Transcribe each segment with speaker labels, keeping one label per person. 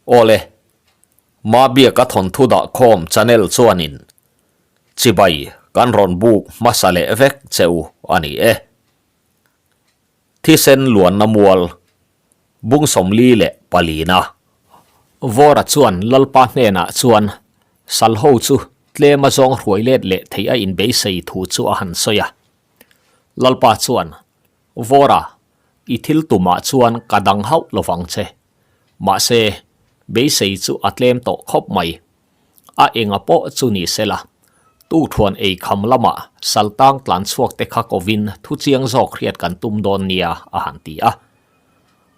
Speaker 1: Awle, Mabiaka thawnthu dahkhawm channel chuanin chibai kan rawn buk hmasa leh vek che u a ni e. Thisen luanna mual bung 44 na. Vawra chuan Lalpa hnenah chuan Salho chu tlema zawng hruai let leh theih a inbeisei thu chu a han sawi a. Lalpa chuan, Vawra, i thil tumah chuan ka dang hauh lovang che. Mahse, beisei chu a tlem tawh khawp mai. A enga pawh chu ni sela, tu thuan ei kham lamah Saltang tlan chhuak te kha kovin thu chiang zawk hriat kan tum dawn nia a han ti a.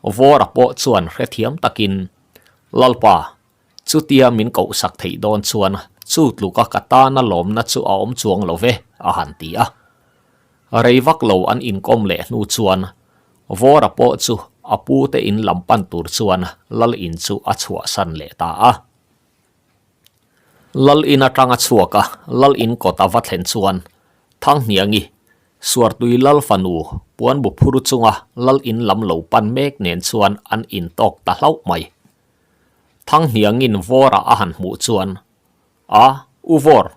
Speaker 1: Vawra pawh chuan hrethiam takin, Lalpa, chutia min kohsak theih dawn chuan chu tluka ka tana lawmna chu a awm chuang lo ve a han ti a. Rei vak lo an inkawm leh hnu chuan Vawra pawh chu a pu te in lam pan tur chuan Lal in chu a chhuahsan leh ta a. Lal in atang a chhuak a, Lal in kawt a va thlen chuan Thanghniangi, Suartui Lal fanu puan bu phur chunga Lal in lam lo pan mek nen chuan an intawk ta hlauh mai. Thanghniangin Vawra a han hmuh chuan A, U Vawr,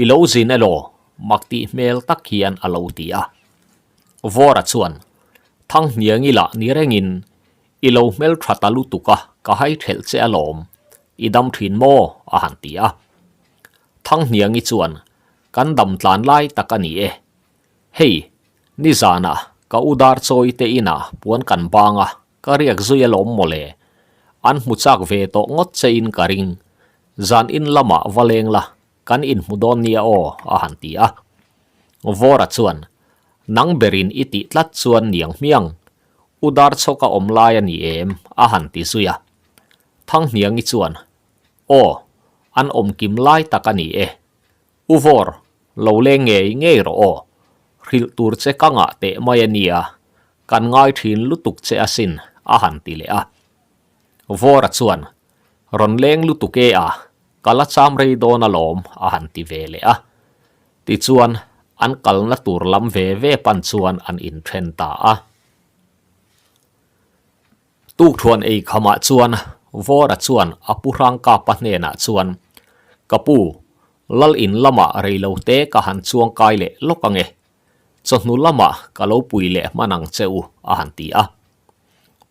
Speaker 1: i lo zin elaw? mak tih hmel tak hian a lo ti a. Vawra chuan, Thanghniangi lah ni rengin, i lo hmel tha ta lutuk a, ka hai thelh che alawm, i dam thin maw? a han ti a. Thanghniangi chuan, Kan dam tlan lai tak a ni e. Hei, nizanah ka u dar chawi te inah puan kan bang a, Ka riak zui alawm mawle. An hmu chak ve tawh ngawt che in ka ring. Zan in lamah va leng la, kan inhmu dawn nia aw, a han ti a. Vawra chuan, Nang berin i tih tlat chuan niang hmiang. U Darchhawka awm lai a ni em? a han ti zui a. Thanghniangi chuan, Aw, an awm kim lai tak a ni e. U Vawr, lo leng ngei ngei rawh aw. Hrilh tur che ka ngah teh mai a nia, kan ngai thin lutuk che asin, a han ti leh a. Vawra chuan, Rawn leng lutuk e a, ka la cham rei dawn alawm, a han ti ve leh a. Tichuan, an kalna tur lam ve ve pan chuan an inthen ta a. Tukthuan ei khamah chuan Vawra chuan a pu Hrangkapa hnenah chuan, Ka pu, Lal in lamah reilo te ka han chuang kai leh lawk ange. Chawhnu lamah ka lo pui leh hman ang che u, a han ti a.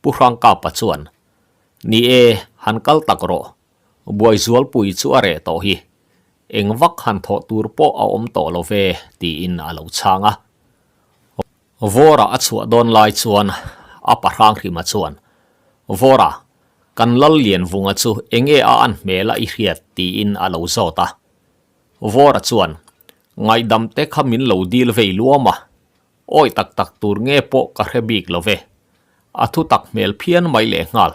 Speaker 1: Pu Hrangkapa chuan, Ni e, han kal tak rawh. Buai zualpui chu a reh tawh hi. Eng vak han thawh tur pawh a awm tawh lo ve, tiin a lo chhang a. Vawra a chhuah dawn lai chuan a pa Hranghrima chuan, Vawra, kan Lal Lianvunga chu enge a an hmel a i hriat? tiin a lo zawt a. Vawra chuan, Ngaihdam te kha min lo dil vei luam a, awi tak tak tur nge pawh ka hre bik lo ve. A thu tak hmel phian mai lehnghal.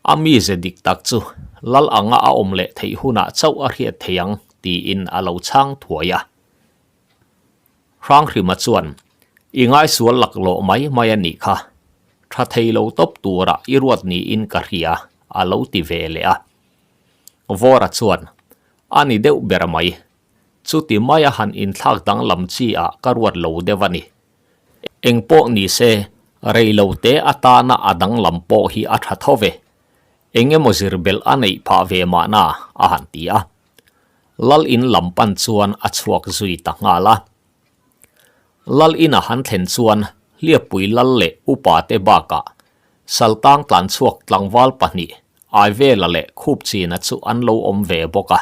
Speaker 1: A mize dik tak chu Lal anga a awm leh theih hunah chauh a hriat thei ang, tiin a lo chhang thuai a. Hranghrima chuan, I ngaisual laklawh mai mai a nih kha. Tha thei lo tawp tura i ruat niin ka hria, a lo ti ve leh a. Vawra chuan, A ni deuh ber mai. Chuti maia han inthlak danglam chi ah ka ruat lo deuh a ni. Eng pawh ni se, rei lo te atana a danglam pawh hi a tha tho ve. Eng emaw zir belh a neih phah ve mahna, a han ti a. Lal in lam pan chuan a chhuak zui ta nghal a. Lal ina han thlen chuan Hliappui lal leh upa te bakah Saltang tlan chhuak tlangval pahnih Aivela leh Khupchina chu an lo awm ve bawk a.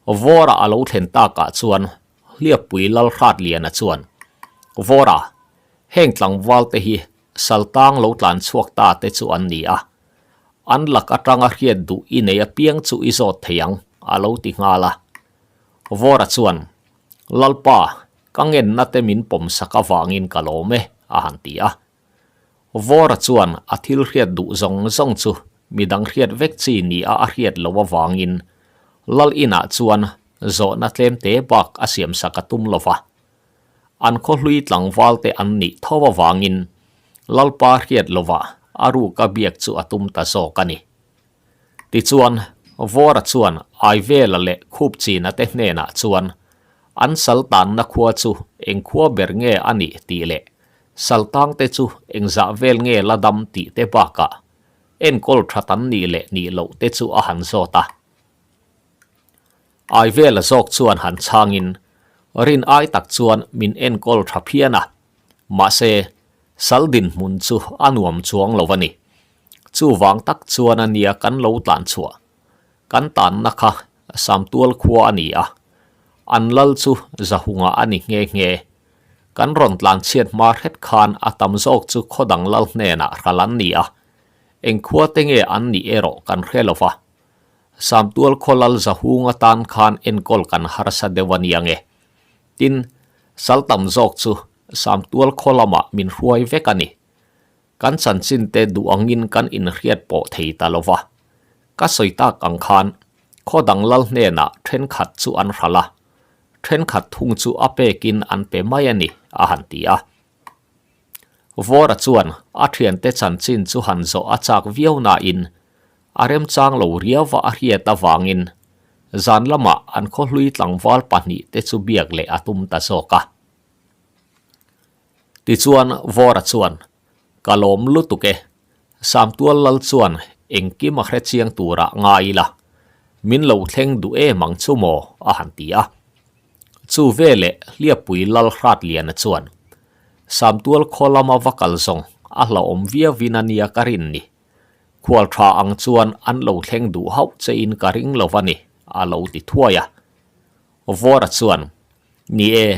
Speaker 1: Vawra a lo thlen takah chuan Hliappui lal Hratliana chuan, Vawra, heng tlangval te hi Saltang lo tlan chhuak ta te chu an ni a. An lak atanga hriat duh i nei apiang chu i zawt thei ang, a lo ti nghal a. Vawra chuan, Lalpa, ka ngenna te min pawm sak avangin ka lawm e, a han ti a. Vawra chuan a thil hriat duh zawng zawng chu midang hriat vek chi nia a hriat loh avangin Lal inah chuan zawhna tlemte bak a siamsak a tum lo va. An khawhlui tlangval te an nih tho avangin Lalpa hriat lovah a ruka biak chu a tum ta zawk a ni. Tichuan, Vawra chuan Aivela leh Khupchina te hnenah chuan an sal tanna khua chu eng khua ber nge a nih tih leh saltang te chu engzah vel nge la dam tih te bakah. Enkawl that an nih leh nih loh te chu a han zawt a. Aivela zawk chuan han chhangin, Rin ai tak chuan min enkawl tha phian a, mahse, sal dinhmun chu a nuam chuang lo a ni. Chuvang tak chuan a nia kan lo tlan chhuah. Kan tanna kha Samtual khua a ni a, an lal chu Zahunga a ni nghe nghe. Kan rawn tlan chhiat hma hret khan a tam zawk chu khaw dang lal hnenah hral an ni a, eng khua te nge an nih erawh kan hre lo va. Samtual khaw lal Zahunga tan khan enkawl kan harsa deuh a nia nge. Tin, sal tam zawk chu Samtual khaw lamah min hruai vek a ni. Kan chanchin te duh angin kan inhriat pawh thei ta lo va. Ka sawi tak ang khan khaw dang lal hnenah thenkhat chu an hral a, thenkhat thung chu a pekin an pe mai a ni, a han ti a. Vawra chuan a thiante chanchin chu han zawh a chak viau nain a remchang lo riauva a hriat avangin zan lamah an khawhlui tlangval pahnihte chu biak leh a tum ta zawk a. Tichuan Vawra chuan, Ka lawm lutuk e, Samtual lal chuan engkim a hre chiang turah ngai ila, min lo thleng duh em ang chu maw? a han ti a. Chu veleh Hliappui lal Hratliana chuan, Samtual khaw lama va kal zawng a hlauhawm viauin a nia ka rin ni. Khual tha ang chuan an lo thleng duh hauh chein ka ring lo va ni, a lo ti thuai a. Vawra chuan, Ni e,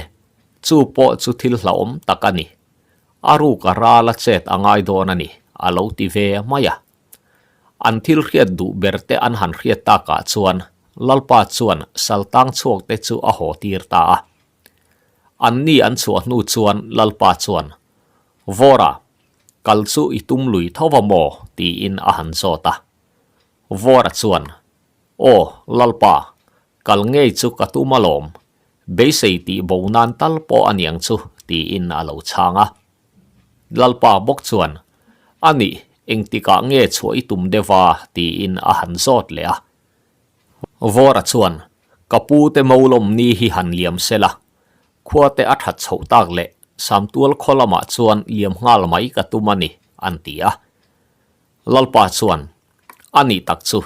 Speaker 1: chu pawh chu thil hlauhawm tak a ni. A ruk a ral a chet a ngai dawn a ni, a lo ti ve mai a. An thil hriat duh ber te an han hriat takah chuan Lalpa chuan saltang chhuak te chu a haw tir ta a. An ni an chhuah hnu chuan Lalpa chuan, Vawra, kal chu i tum lui tho va maw? tiin a han zawt a. Vawra chuan, Aw, Lalpa, kal ngei chu ka tum alawm, beisei tih bo nan tal pawh a niang chu, tiin a lo chhang a. Lalpa bawk chuan, A nih, engtikah nge chhuah i tum deuh a? tiin a han zawt leh a. Vawra chuan, Ka pu te Molawm ni hi han liam se la, khua te a that chhoh tak leh Samtual khaw lamah chuan liam nghal mai ka tum a ni, an ti a. Lalpa chuan, A nih tak chu,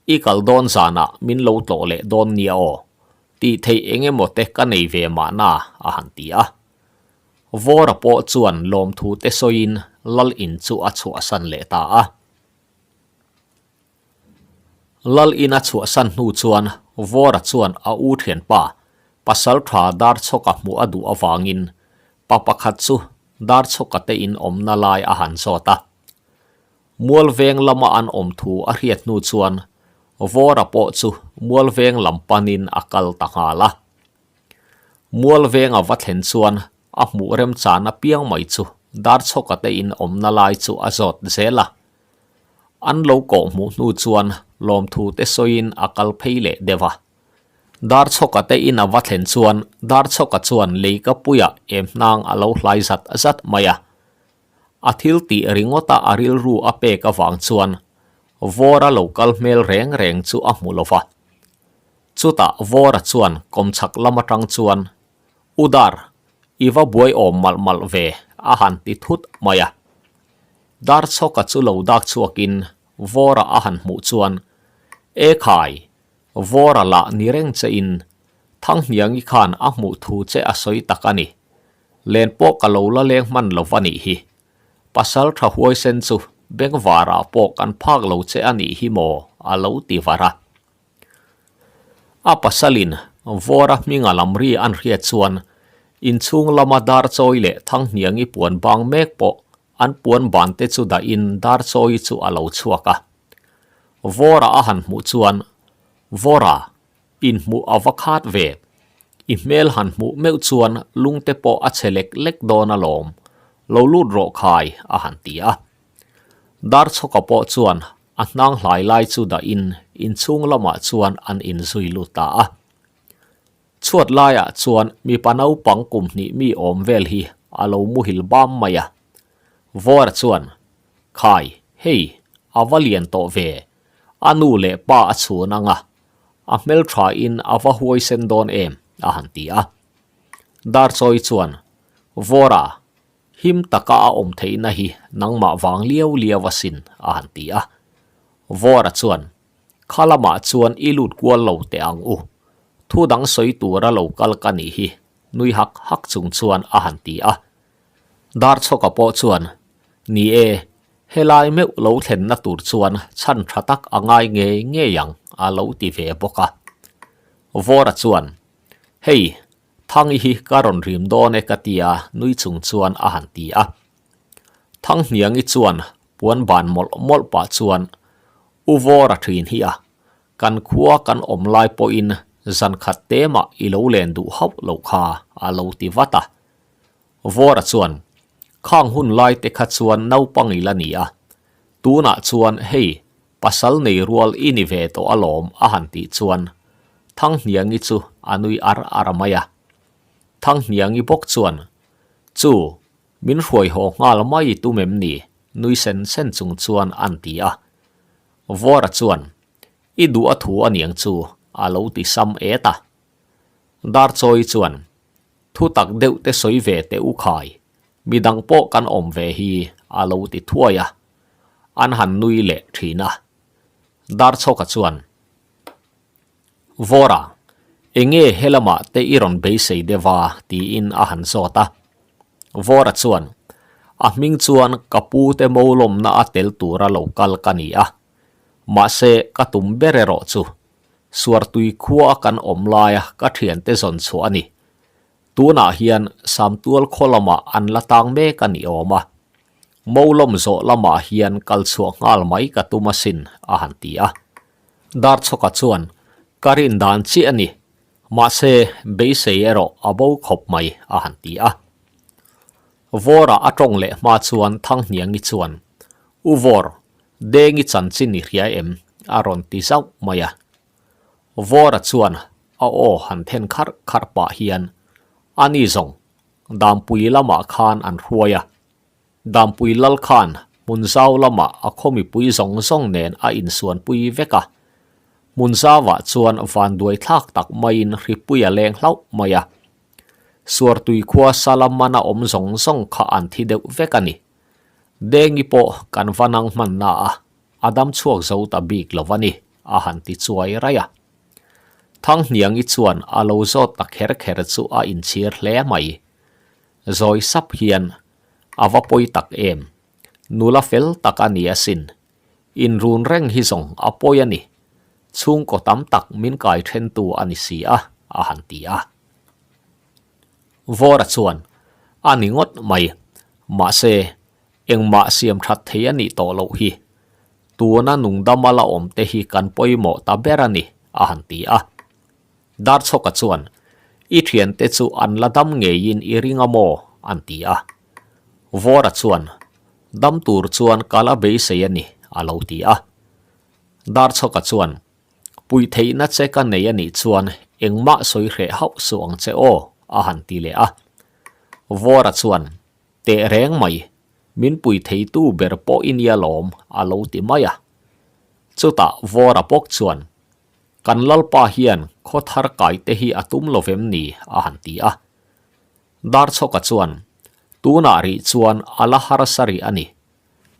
Speaker 1: I kal dawn zanah min lo tlawh leh dawn nia aw, tih theih eng emaw te ka nei ve mahna, a han ti a. Vawra pawh chuan lawmthu te sawiin Lal in chu a chhuahsan leh ta a. Lal in a chhuahsan hnu chuan Vawra chuan a u thianpa pasal tha Darchhawka hmuh a duh avangin pa pakhat chu Darchhawka te in awmna lai a han zawt a. Mualveng lama an awm thu a hriat hnu chuan Vawra pawh chu Mualveng lam panin a kal ta nghal a. Mualveng a va thlen chuan a hmuh remchan apiang mai chu Darchhawka te in awmna lai chu a zawt zel a. An lo kawh hmuh hnu chuan lawmthu te sawiin a kal phei leh deuh a. Darchhawka te in a va thlen chuan Darchhawka chuan leikapuiah em hnang a lo hlai zat zat mai a. A thil tih ringawta a rilru a pek avang chuan Vawra lo kal hmel reng reng chu a hmu lo va. Chutah Vawra chuan kawmchhak lam atang chuan, U Dar, i va buai awm malh malh ve, a han ti thut mai a. Darchhawka chu lo dak chhuakin Vawra a han hmuh chuan, E khai, Vawra lah ni reng chein Thanghniangi khan a hmuh thu che a sawi tak a ni. Len pawh ka lo la leng hman lo va nih hi. Pasal tha huaisen chu bengvarah pawh kan phak lo che a nih hi maw? a lo ti var a. A pasalin Vawra hminga lam ri an hriat chuan inchhung lama Darchawi leh Thanghniangi puan bang mek pawh an puan ban te chu dahin Darchawi chu a lo chhuak a. Vawra a han hmuh chuan, Vawra, Inhmuh a va khat ve. I hmel han hmuh meuh chuan lungte pawh a chhe lek lek dawn alawm. Lo lut rawh khai, a han ti a. Darchhawka pawh chuan a hnang hlai lai chu dahin inchhung lamah chuan an inzui lut ta a. Chhuat laiah chuan mipa naupang kum hnih mi awm vel hi a lo muhil bam mai a. Vawra chuan, Khai, hei, a va lian tawh ve. A nu leh pa a chhun ang a, a hmeltha in a va huaisen dawn em? a han ti a. Darchawi chuan, Vawra, Him taka a awm theihna hi nangmah vang liau liau asin, a han ti a. Vawra chuan, Kha lamah chuan i lut kual lo teh ang u. Thu dang sawi tura lo kal ka nih hi, nui hak hak chung chuan a han ti a. Darchhawka pawh chuan, Ni e, helai meuh lo thlenna tur chuan chhan tha tak a ngai ngei ngei ang, a lo ti ve bawk a. Vawra chuan, Hei, Thangi hi ka rawn rim dawn e ka ti a, nui chung chuan a han ti a. Thanghniangi chuan puan ban mawlh mawlh pah chuan, U Vawra thin hi a, kan khua kan awm lai pawhin zan khat te mah i lo len duh hauh loh kha, a lo ti vat a. Vawra chuan, Khang hun lai te kha chuan naupang i la ni a, tunah chuan hei pasal nei rual i ni ve tawh alawm a han tih chuan Thanghniangi chu a nui ar ar mai a. Thanghniangi bawk chuan, Chu, min hruai haw nghal mai tum em ni? nui sen sen chung chuan an ti a. Vawra chuan, I duh a thu aniang chu a lo ti sam et a. Darchawi chuan, Thu tak deuh te sawi ve teh u khai, midang pawh kan awm ve hi a lo ti thuai a, an han nui leh thin a. Darchhawka chuan, Vawra, enge helamah te i rawn beisei deuh a? tiin a han zawt a. Vawra chuan, A hming chuan ka pu te molawmna a tel tura lo kal ka ni a, mahse ka tum ber erawh chu Suartui khua kan awm laia ka thiante zawn chhuah a ni. Tunah hian Samtual khaw lamah an la tang mek a ni awm a. Molawm zawh lamah hian kal chhuah nghal mai ka tum asin, a han ti a. Darchhawka chuan, Ka rin dan chiah a ni. Mahse, beisei erawh a bo khawp mai, a han ti a. Vawra a tawng leh hma chuan Thanghniangi chuan, U Vawr, Dengi chanchin i hria em? a rawn ti zauh mai a. Vawra chuan a aw han then kharh kharh pah hian, A ni zawng, Dampui lamah khan an hruai a. Dampui lal khan hmun zau lamah a khaw mipui zawng zawng nen a insuanpui vek a. Hmun zauah chuan vanduai thlak tak maiin hripui a leng hlauh mai a. Suartui khua Salamana awm zawng zawng kha an thi deuh vek a ni. Dengi pawh kan va nang hmanna a, a dam chhuak zo ta bik lo a ni, a han ti chuai raih a. Thanghniangi chuan a lo zawt ta kher kher chu a inchhir hle mai. Zawi sap hian a va pawi tak em, nula fel tak a ni asin, inrun reng hi zawng a pawi a ni, chhungkaw tam tak min kai thentu a ni si a, a han ti a. Vawra chuan, A ni ngawt mai. Mahse, engmah siam that thei a nih tawh loh hi. Tuna nungdama la awm te hi kan pawimawh ta ber a ni, a han ti a. Darchhawka chuan, I thiante chu an la dam ngeiin i ring a maw? an ti a. Vawra chuan, Dam tur chuan ka la beisei a ni, a lo ti a. Darchhawka chuan, Puih theihna che ka nei a nih chuan engmah sawi hreh hauh suh ang che aw, a han ti leh a. Vawra chuan, Teh reng mai, min pui theitu ber pawh i nia lawm, a lo ti mai a. Chutah Vawra bawk chuan, Kan Lalpa hian khaw thar kai te hi a tum lo vem ni? a han ti a. Darchhawka chuan, Tunah rih chuan a la harsa rih a ni.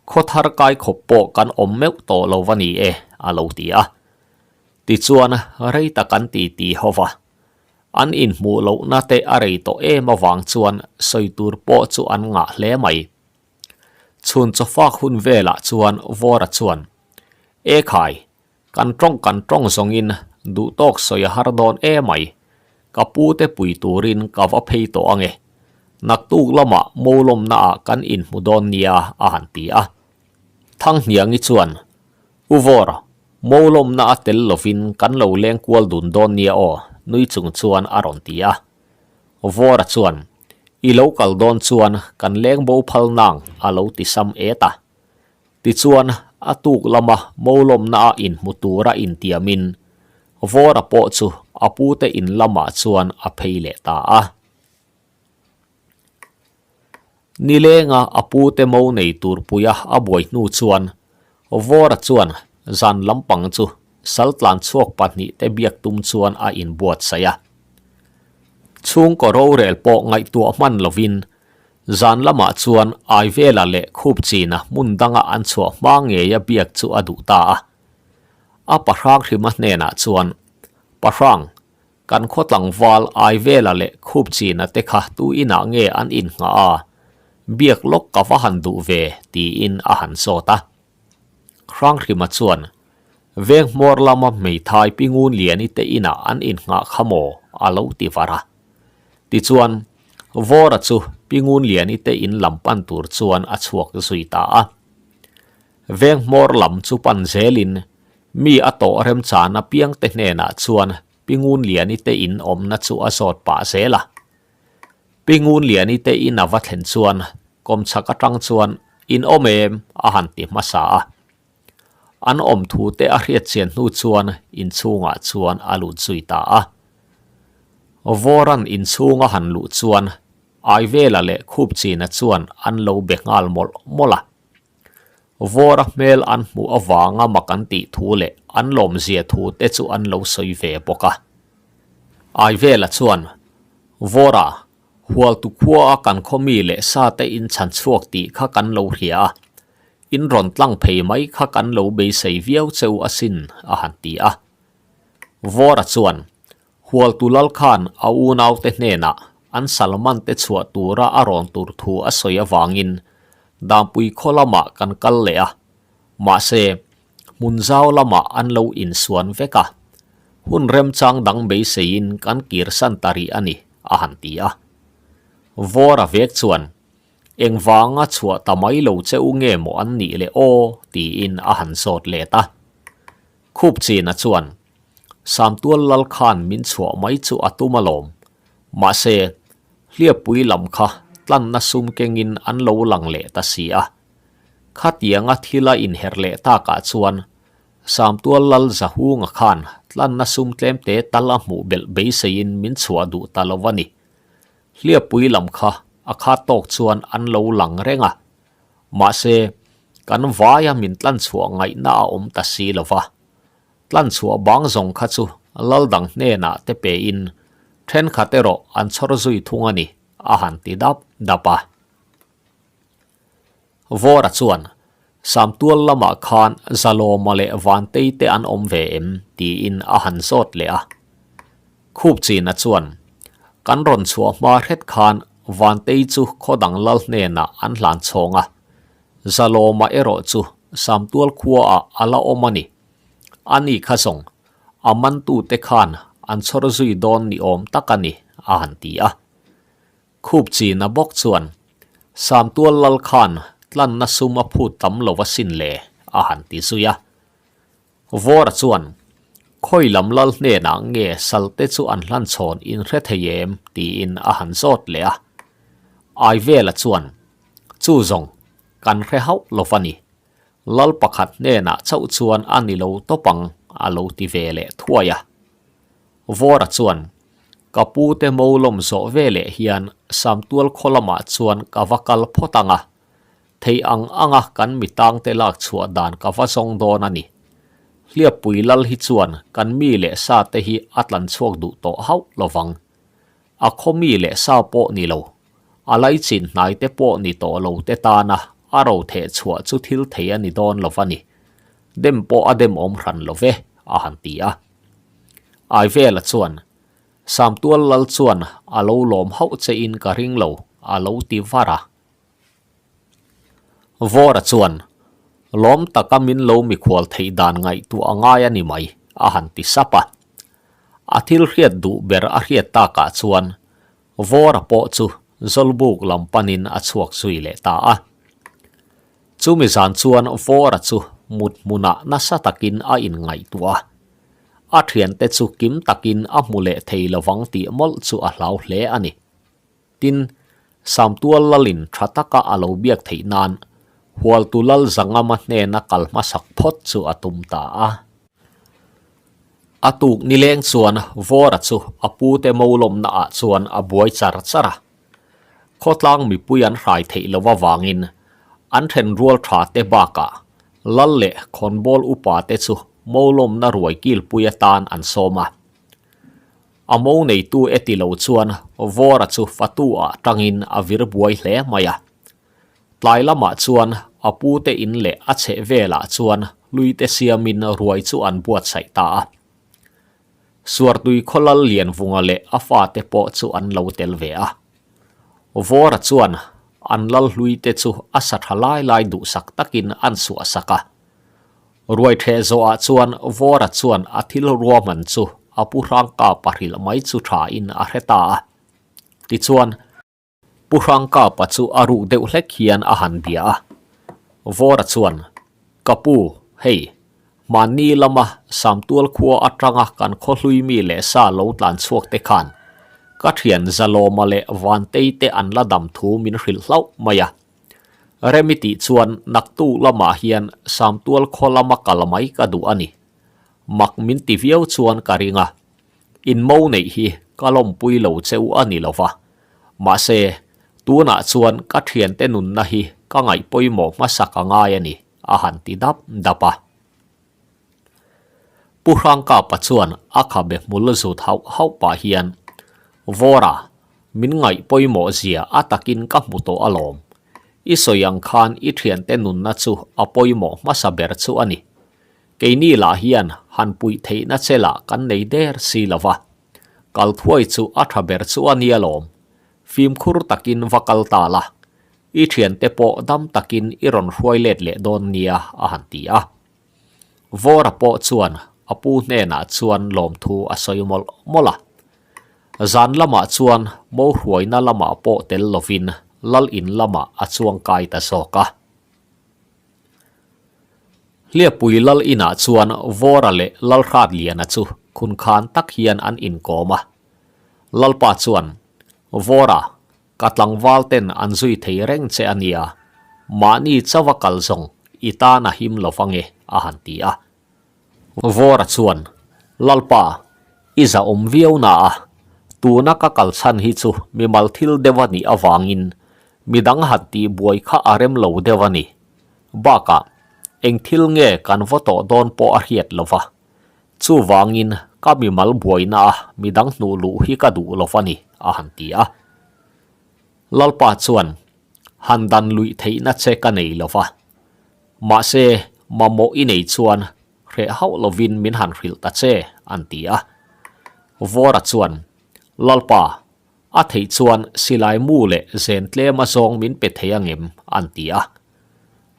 Speaker 1: Khaw thar kai khawp pawh kan awm meuh tawh lo va ni e, a lo ti a. Tichuan, rei tak an ti ti ho va. An inhmuh lohna te a rei tawh em avang chuan sawi tur pawh chu an ngah hle mai. Chhun chawfak hun velah chuan Vawra chuan, E khai, Kan tawng kan tawng zawngin duhtawk sawi a har dawn e mai. Ka pu te pui turin ka va phei tawh ange. Naktuk lamah Molawmna ah kan inhmu dawn nia a han ti a. Thanghniangi chuan, U Vawr, Molawmna a tel lovin kan lo leng kual dun dawn nia aw nui chung chuan a rawn ti a. Vawra chuan, I lo kal dawn chuan kan leng bo phal nang a lo ti sam et a. Tichuan, a tuk lama Molawmna a inhmu tura intiamin Vawra pawh chu a pute in lamah chuan a phei leh ta a. Nilenga a pute mo nei tur puia a buai hnu chuan Vawra chuan zan lampang chu sal tlan chhuak pahnihte biak tum chuan a inbuatsaih a. Chhungkaw rorel pawh ngaihtuah hman lovin. Zan lamah chuan Aivela leh Khupchina hmun danga an chhuah hma ngeia biak chu a duh ta a. A Pahranghrima hnenah chuan, Pahrang, kan khaw tlangval Aivela leh Khupchina te kha tu inah nge an innghah a, biak lawk ka va han duh ve, tiin a han zawt a. Hranghrima chuan, Veng hmawr lama hmeithai Pi Ngunliani te inah an innghah kha maw? a lo ti var a. Tichuan, Vawra chu Pi Ngunliani te in lam pan tur chuan a chhuak zui ta a. Veng hmawr lam chu pan zelin mi a tawh remchan apiang te hnenah chuan Pi Ngunliani te in awmna chu a zawt pah zel a. Pi Ngunliani te in a va thlen chuan kawmchhak atang chuan in awm em a han ti hmasa a. An awm thu te a hriat chian hnu chuan inchhungah chuan a lut zui ta a. Vawran inchhung a han luh chuan Aivela leh Khupchina chuan an lo be nghal mawlh mawlh a. Vawra hmel an hmuh avanga mak an tih thu leh an lawmzia thu te chu an lo sawi ve bawk a. Aivela chuan, Vawra, Hualtu khua a kan khaw mi leh sa te in chhan chhuak tih kha kan lo hria a, in rawn tlang phei mai kha kan lo beisei viau cheu asin, a han ti a. Vawra chuan, Hualtu lal khan a unaute hnenah an Salman te chhuah tura a rawn tur thu a sawi avangin Dampui khaw lamah kan kal leh a, mahse, hmun zau lamah an lo insuan vek a, hun remchang dang beiseiin kan kirsan ta rih a ni, a han ti a. Vawra vek chuan, Engvanga chhuah ta mai lo che u nge maw an nih le aw? tiin a han zawt let a. Khupchina chuan, Samtual lal khan min chhuah mai chu a tum alawm. Mahse, hliappui lam kha tlanna sum kengin an lo lang leh ta si a. Khatianga thil a inherh leh takah chuan Samtual lal Zahunga khan tlanna sum tlemte tal a hmuh belh beiseiin min chhuah duh ta lo a ni. Hliappui lam kha a khat tawk chuan an lo lang reng a. Mahse, kan vaia min tlanchhuah ngaihna a awm ta si lo va. Tlanchhuah bang zawng kha chu lal dang hnenah te pein thenkhat erawh an chhawr zui thung a ni, a han ti dap dap a. Vawra chuan, Samtual lamah khan Zalawma leh Vantei te an awm ve em? tiin a han zawt leh a. Khupchina chuan, Kan rawn chhuah hma hret khan Vantei chu khaw dang lal hnenah an hlan chhawng a, Zalawma erawh chu Samtual khuaah a la awm a ni. A ni kha zawng, a mantute khan an chhawr zui dawn ni awm tak a ni, a han ti a. Khupchina bawk chuan, Samtual lal khan tlanna sum a phut tam lo asin le, a han ti zui a. Vawra chuan, Khawi lam lal hnenah nge salte chu an hlan chhawn in hre thei em? tiin a han zawt leh a. Aivela chuan, Chu zawng, kan hre hauh lo va ni. Lal pakhat hnenah chauh chuan a ni lo tawp ang, a lo ti ve leh thuai a. Vawra chuan, Ka pu te mo lawm zawh ve leh hian Samtual khaw lamah chuan ka va kal phawt ang a, thei ang anga kan mi tangte lak chhuah dan ka va zawng dawn a ni. Hliappui lal hi chuan kan mi leh sa te hi a tlan chhuak duh tawh hauh lo vang. A khaw mi leh sa pawh ni lo, a laichin hnai te pawh ni tawh lo te tana a ro theh chhuah chu thil thei a ni dawn lo va ni. Dem pawh a dem awm hran lo ve, a han ti a. Aivela chuan, Samtual lal chuan a lo lawm hauh che in ka ring lo, a lo ti var a. Vawra chuan, Lawm taka min lo mikhual theih dan ngaihtuah a ngai a ni mai, a han ti sap a. A thil hriat duh ber a hriat takah chuan Vawra pawh chu Zawlbuk lam panin a chhuak zui leh ta a. Chumi zan chuan Vawra chu mut hmunah nasa takin a inngaihtuah a. A thiante chu kim takin a hmu leh thei lovang tih mawlh chu a hlau hle a ni. Tin, Samtual lalin tha taka a lo biak theih nan Hualtu lal Zangama hnena kal hmasak phawt chu a tum ta a. A tuk nileng chuan Vawra chu a pute molawmna ah chuan a buai char char a. Khawtlang mipui an hrai theih lo avangin an then rual tha te bakah lal leh khawnbawl upa te chu molawmna ruai kilpui atan an sawm a. A mo neitu e ti lo chuan Vawra chu fatu ah tangin a vir buai hle mai a. Tlai lamah chuan a pute in leh a chheh velah chuan hluite siamin ruai chu an buatsaih ta a. Suartui khawlal Lianvunga leh a fate pawh chu an lo tel ve a. Vawra chuan an lal hluite chu a sa tha lai lai duhsak takin an suahsak a. Ruai ṭheh zawhah chuan Vawra chuan a thil ruahman chu a pu Hrangkapa hrilh mai chu ṭhain a hre ta a. Tichuan. Pu Hrangkapa chu a ruk deuh hlek hian a han bia a. Vawra chuan, Ka pu, hei, hmanni lama Samtual khua atanga kan khawhlui mi leh sa lo tlan chhuak te khan ka thian Zalawma leh Vantei te an la dam thu min hrilh hlauh mai a. Remi tih chuan naktuk lamah hian Samtual khaw lama kal mai ka duh a ni. Mak min ti viau chuan ka ring a. In mo neih hi ka lawmpui lo che u a ni lo va. Mahse, tunah chuan ka thiante nunna hi ka ngaih pawimawh hmasak a ngai a ni, a han ti dap dap a. Pu Hrangkapa chuan a khabe hmul zut hauh hauh pah hian, Vawra, min ngaih pawimawh zia a takin ka hmu tawh alawm. I sawi ang khan i thiante nunna chu a pawimawh hmasa ber chu a ni. Keini lah hian han puih theihna che lah kan nei der si lo va. Kal thuai chu a tha ber chu a nia lawm. Fimkhur takin va kal ta la. I thiante pawh dam takin i rawn hruai let leh dawn nia a han ti a. Vawra pawh chuan a pu hnenah chuan lawmthu a sawi mawlh mawlh a. Zan lamah chuan mo hruaina lamah pawh tel lovin lal in lamah a chuang kai ta zawk a. Hliapui lal inah chuan Vawra leh Lalhratliana chu khunkhan tak hian an inkawm a. Lalpa chuan, Vawra, ka tlangval ten an zui thei reng che a nia, mahni chauha kal zawng i tan a him lo vange, a han ti a. Vawra chuan, Lalpa, i zahawm viau na a, tuna ka kal chhan hi chu mimal thil deuh a nih avangin midang han tih buai kha a rem lo deuh a ni. Bakah, eng thil nge kan vaw tawh dawn pawh a hriat lo va. Chuvangin ka mimal buaina a midang hnuh luh hi ka duh lo va ni, a han ti a. Lalpa chuan, Han dan luih theihna che ka nei lo va. Mahse, mamawh i nei chuan hreh hauh lovin min han hrilh ta che, an ti a. Vawra chuan, Lalpa, a theih chuan silai mu leh zen tlem a zawng min pe thei angem? an ti a.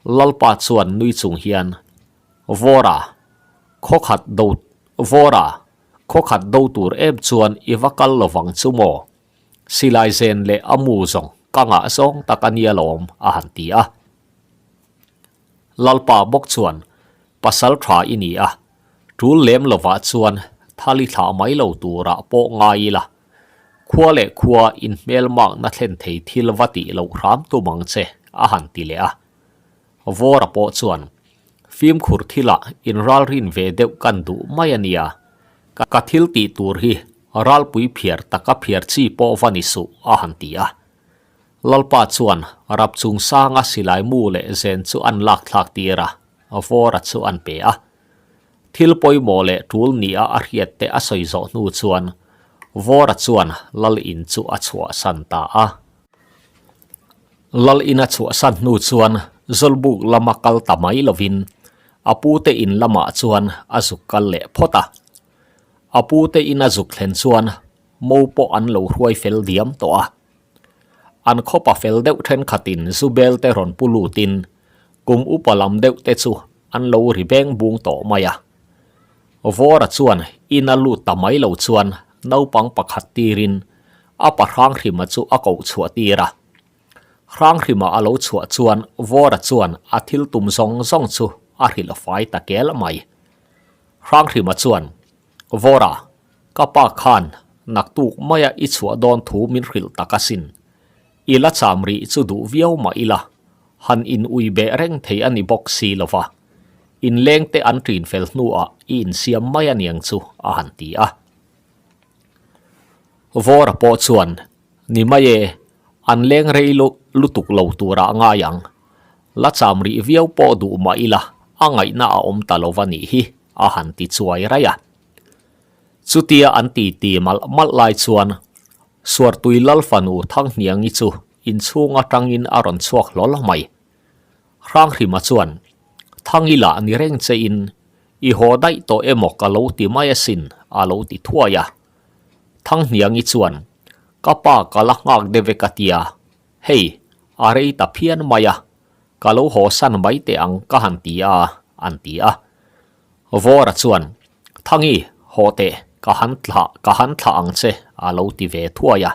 Speaker 1: Lalpa chuan nui chung hian, Vawra, khawkhat do, Vawra, khawkhat do tur em chuan i va kal lovang chu maw? Silai zen leh a mu zawng ka ngah zawng tak a nia lawm, a han ti a. Lalpa bawk chuan, Pasal tha i ni a, tul lem lovah chuan thali thlah mai lo turah pawh ngai ila, khua leh khua inhmelmakna thlen thei thil va tih loh hram tum ang che, a han ti leh a. Vawra pawh chuan, Fimkhur thilah inralrin ve deuh kan duh mai a nia, ka thil tih tur hi ralpui phiar taka phiar chi pawh va ni suh, a han ti a. Lalpa chuan rap chung sanga silai mu leh zen chu an lak thlak tir a, Vawra chu an pe a. Thil pawimawh leh tul nia a hriat te a sawi zawh hnu chuan Vawra chuan Lal in chu a chhuahsan ta a. Lal in a chhuahsan hnu chuan Zawlbuk lama kal ta mai lovin a pute in lamah chuan a zuk kal leh phawt a. A pute in a zuk thlen chuan mo pawh an lo hruai fel diam tawh a. An khawpa fel deuh thenkhatin zu bel te rawn pu lutin kum upa lam deuh te chu an lo ri beng bung tawh mai a. Vawra chuan in a lut ta mai lo chuan naupang pakhat tirin a pa Hranghrima chu a koh chhuah tir a. Hranghrima a lo chhuah chuan Vawra chuan a thil tum zawng zawng chu a hrilh fai ta kel mai. Hranghrima chuan, Vawra, Ka pa khan naktuk maia i chhuah dawn thu min hrilh tak asin. I la cham rih chu duh viau mah ila, han in ui beh reng thei a ni bawk si lo va. Inleng te an ṭin fel hnuah i insiam mai a niang chu a han ti a. Vawra pawh chuan, Ni mai e, an leng rei lutuk lo turah ngai ang. La cham rih viau pawh duh mah ila, a ngaihna a awm ta lo va nih hi, a han ti chuai raih a. Chutia an titi malh malh lai chuan Suartui Lal fanu Thanghniangi chu inchhung atangin a rawn chhuak hlawl mai. Hranghrima chuan, Thangi lah ni reng che in, i haw daih tawh emaw ka lo ti mai asin, a lo ti thuai a. Thanghniangi chuan, Ka pa ka la nghak deuh e ka tia, hei, a rei ta phian mai a, ka lo haw san mai teh ang ka han ti a, an ti a. Vawra chuan, Thangi, haw teh, ka han thlah, ka han thlah ang che, a lo ti ve thuai a.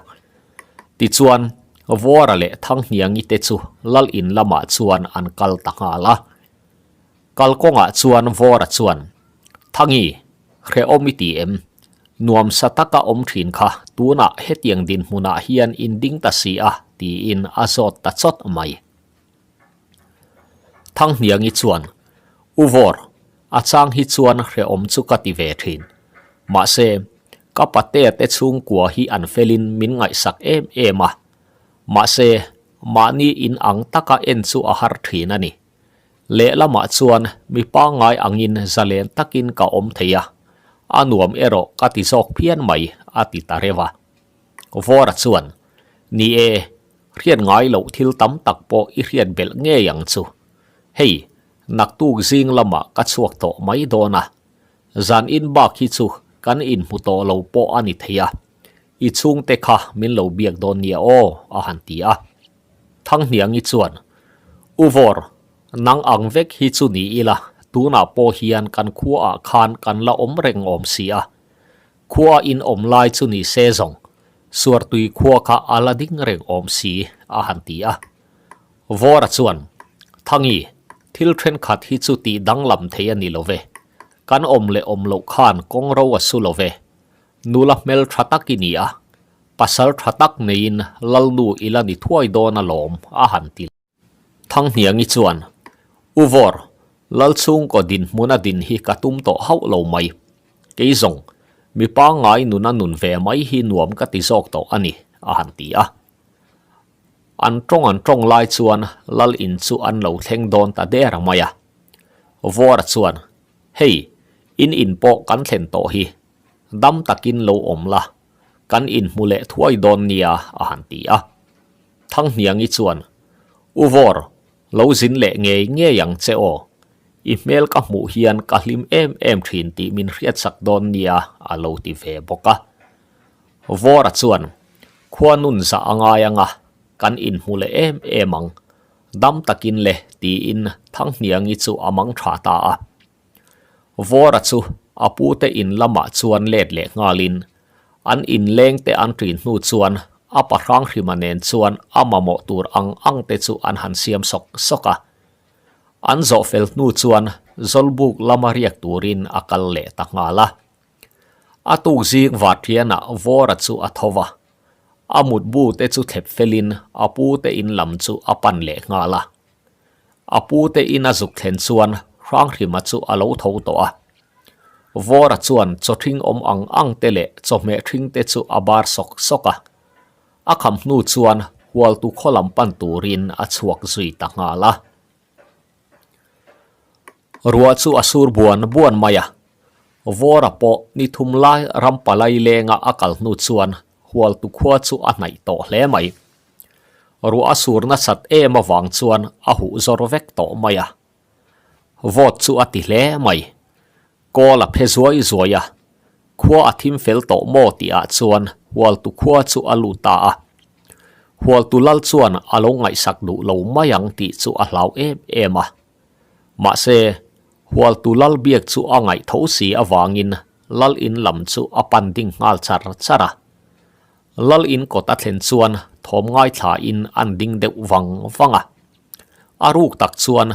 Speaker 1: Tichuan, Vawra leh Thanghniangi te chu Lal in lamah chuan an kal ta nghal a. Kalkawngah chuan Vawra chuan, Thangi, hrehawm i ti em? Nuamsa taka awm thin kha tunah hetiang dinhmunah hian in ding ta si a, tiin a zawt ta chawt mai. Thanghniangi chuan, U Vawr, a chang hi chuan hrehawm chu ka ti ve thin. Mahse, ka patea te chhungkua hi an felin min ngaihsak em em a. Mahse, mahni in ang taka en chu a har thin a ni. Lehlamah chuan mi pangngai angin zalen takin ka awm thei a, a nuam erawh ka ti zawk phian mai, a ti ta reuh a. Vawra chuan, Ni e, hriat ngai loh thil tam tak pawh i hriat belh ngei ang chu. Hei, naktuk zing lamah ka chhuak tawh mai dawn a. Zan in bak hi chu kan inhmu tawh lo pawh a ni thei a. I chhungte kha min lo biak dawn nia aw, a han ti a. Thanghniangi chuan, U Vawr, nang ang vek hi chu ni ila, tunah pawh hian kan khuaah khan kan la awm reng awm si a. Khua in awm lai chu ni se zawng, Suartui khua kha a la ding reng awm si, a han ti a. Vawra chuan, Thangi, thil thenkhat hi chu tih danglam thei a ni lo ve. Kan awm leh awm loh khan kawng ro a su lo ve. Nula hmel tha tak i ni a, pasal tha tak neiin Lalnu i la ni thuai dawn alawm, a han ti. Thanghniangi chuan, U Vawr, Lalchhungkaw dinhmuna din hi ka tum tawh hauh lo mai. Kei zawng, mi pangngai nuna nun ve mai hi nuam ka ti zawk tawh a ni, a han ti a. An tawng an tawng lai chuan Lal in chu an lo thleng dawn ta der mai a. Vawra chuan, Hei, in in pawh kan thlen tawh hi. Dam takin lo awm la, kan inhmu leh thuai dawn nia, a han ti a. Thanghniangi chuan, U Vawr, lo zin leh ngei ngei ang che aw. I hmel ka hmuh hian ka hlim em em thin tih min hriatsak dawn nia, a lo ti ve bawk a. Vawra chuan, Khua nun zah a ngai ang a, kan inhmu leh em em ang. Dam takin le, tiin Thanghniangi chu a mang tha ta a. Vawra chu a pute in lamah chuan let leh nghalin an inleng te an ṭin hnu chuan a pa Hranghrima nen chuan a mamawh tur ang ang te chu an han siam sawk sawk a. An zawh fel hnu chuan Zawlbuk lama riak turin a kal leh ta nghal a. A tuk zing varṭianah Vawra chu a tho va, a mutbu te chu thlep felin a pute in lam chu a pan leh nghal a. A pute in a zuk thlen chuan Hranghrima chu a lo tho tawh a. Vawra chuan chaw ṭhing awm ang ang te leh chawhmeh ṭhing te chu a bar sawk sawk a. A kham hnu chuan Hualtu khaw lam pan turin a chhuak zui ta nghal a. Ruah chu a sur buan buan mai a. Vawra pawh ni thum lai ram palai lenga a kal hnu chuan Hualtu khua chu a hnaih tawh hle mai. Ruah a sur nasat em avang chuan a huh zawr vek tawh mai a. Vawt chu a ti hle mai. Kawl a phe zuai zuai a. Khua a thim fel tawh maw tih ah chuan Hualtu khua chu a lut ta a. Hualtu lal chuan a lo ngaihsak duh lo mai ang tih chu a hlau em em a. Mahse, Hualtu lal biak chu a ngaih tho si avangin lal in lam chu a pan ding nghal char char a. Lal in kawt a thlen chuan thawm ngaithla in an ding deuh vang vang a. A ruk tak chuan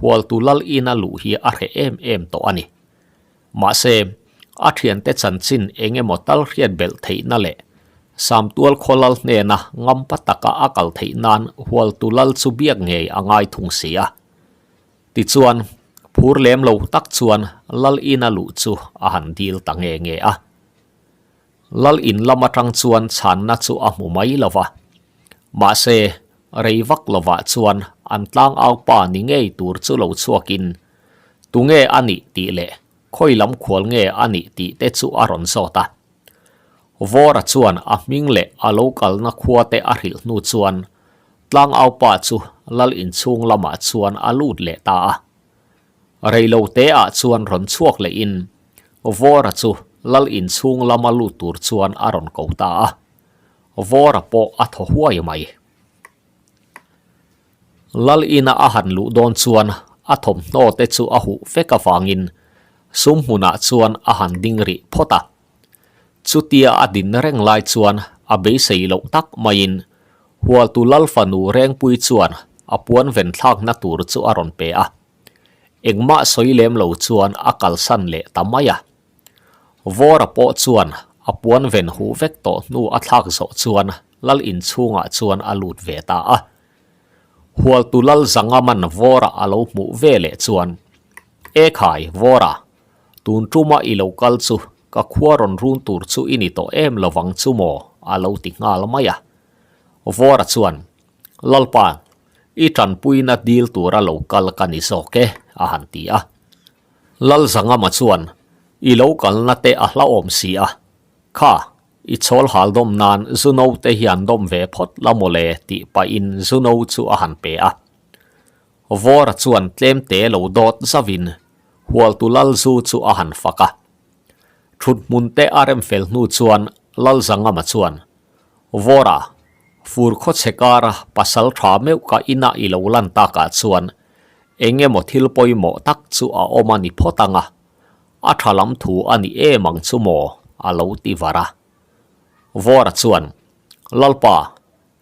Speaker 1: Hualtu lal in a luh hi a hreh em em tawh a ni. Mahse, a thiante chanchin eng emaw tal hriat belh theihna leh Samtual khaw lal hnena ngampa taka a kal theih nan Hualtu lal chu biak ngei a ngai thung si a. Tichuan, phur lem lo tak chuan lal in a luh chu a han dil ta nge nge a. Lal in lam atang chuan chhanna chu a hmu mai lo va. Mahse, rei vak lovah chuan an tlangau pa ni ngei tur chu lo chhuakin, Tunge a nih tih leh? khawi lam khual nge a nih tih te chu a rawn zawt a. Vawra chuan a hming leh a lo kalna khua te a hrilh hnu chuan tlangaupa chu lal inchhung lamah chuan a lut leh ta a. Reilo te ah chuan rawn chhuak leh in Vawra chu lal inchhung lama lut tur chuan a rawn ko ta a. Vawra pawh a thaw huai mai. Lal ina a han luh dawn chuan a thawmhnaw te chu a huh vek avangin sum hmunah chuan a han ding rih phawt a. Chutia a din reng lai chuan a beisei loh tak maiin Hualtu Lal fanu Rengpui chuan a puan ven thlakna tur chu a rawn pe a. Engmah sawi lem lo chuan a kalsan leh ta mai a. Vawra pawh chuan a puan ven huh vek tawh hnu a thlak zawh chuan Lal inchhungah chuan a lut ve ta a. Hualtu Lal Zangaman Vawra a lo hmuh ve leh chuan, E khai, Vawra, tun tuma i lo kal chu ka khua rawn run tur chu i ni tawh em lovang chu maw? a lo ti nghal mai a. Vawra chuan, Lalpa, i tanpuina dil tura lo kal ka ni zawk e, a han ti a. Lal Zangama chuan, I lo kalna te a hlauhawm si a, kha, i chhawl hal dawm nan Zuno te hian dawm ve phawt la mawle tih pahin Zuno chu a han pe a. Vawra chuan tlemte lo dawt zauhin Hualtu Lal zu chu a han fak a. Thut hmun te a rem fel hnu chuan Lal Zangama chuan, Vawra, fur khawchhe kara pasal tha meuh ka inah i lo lan takah chuan Eng emaw thil pawimawh tak chu a awm a ni phawt ang a, a tha lam thu a ni em ang chu maw? a lo ti var a. Vawra chuan, Lalpa,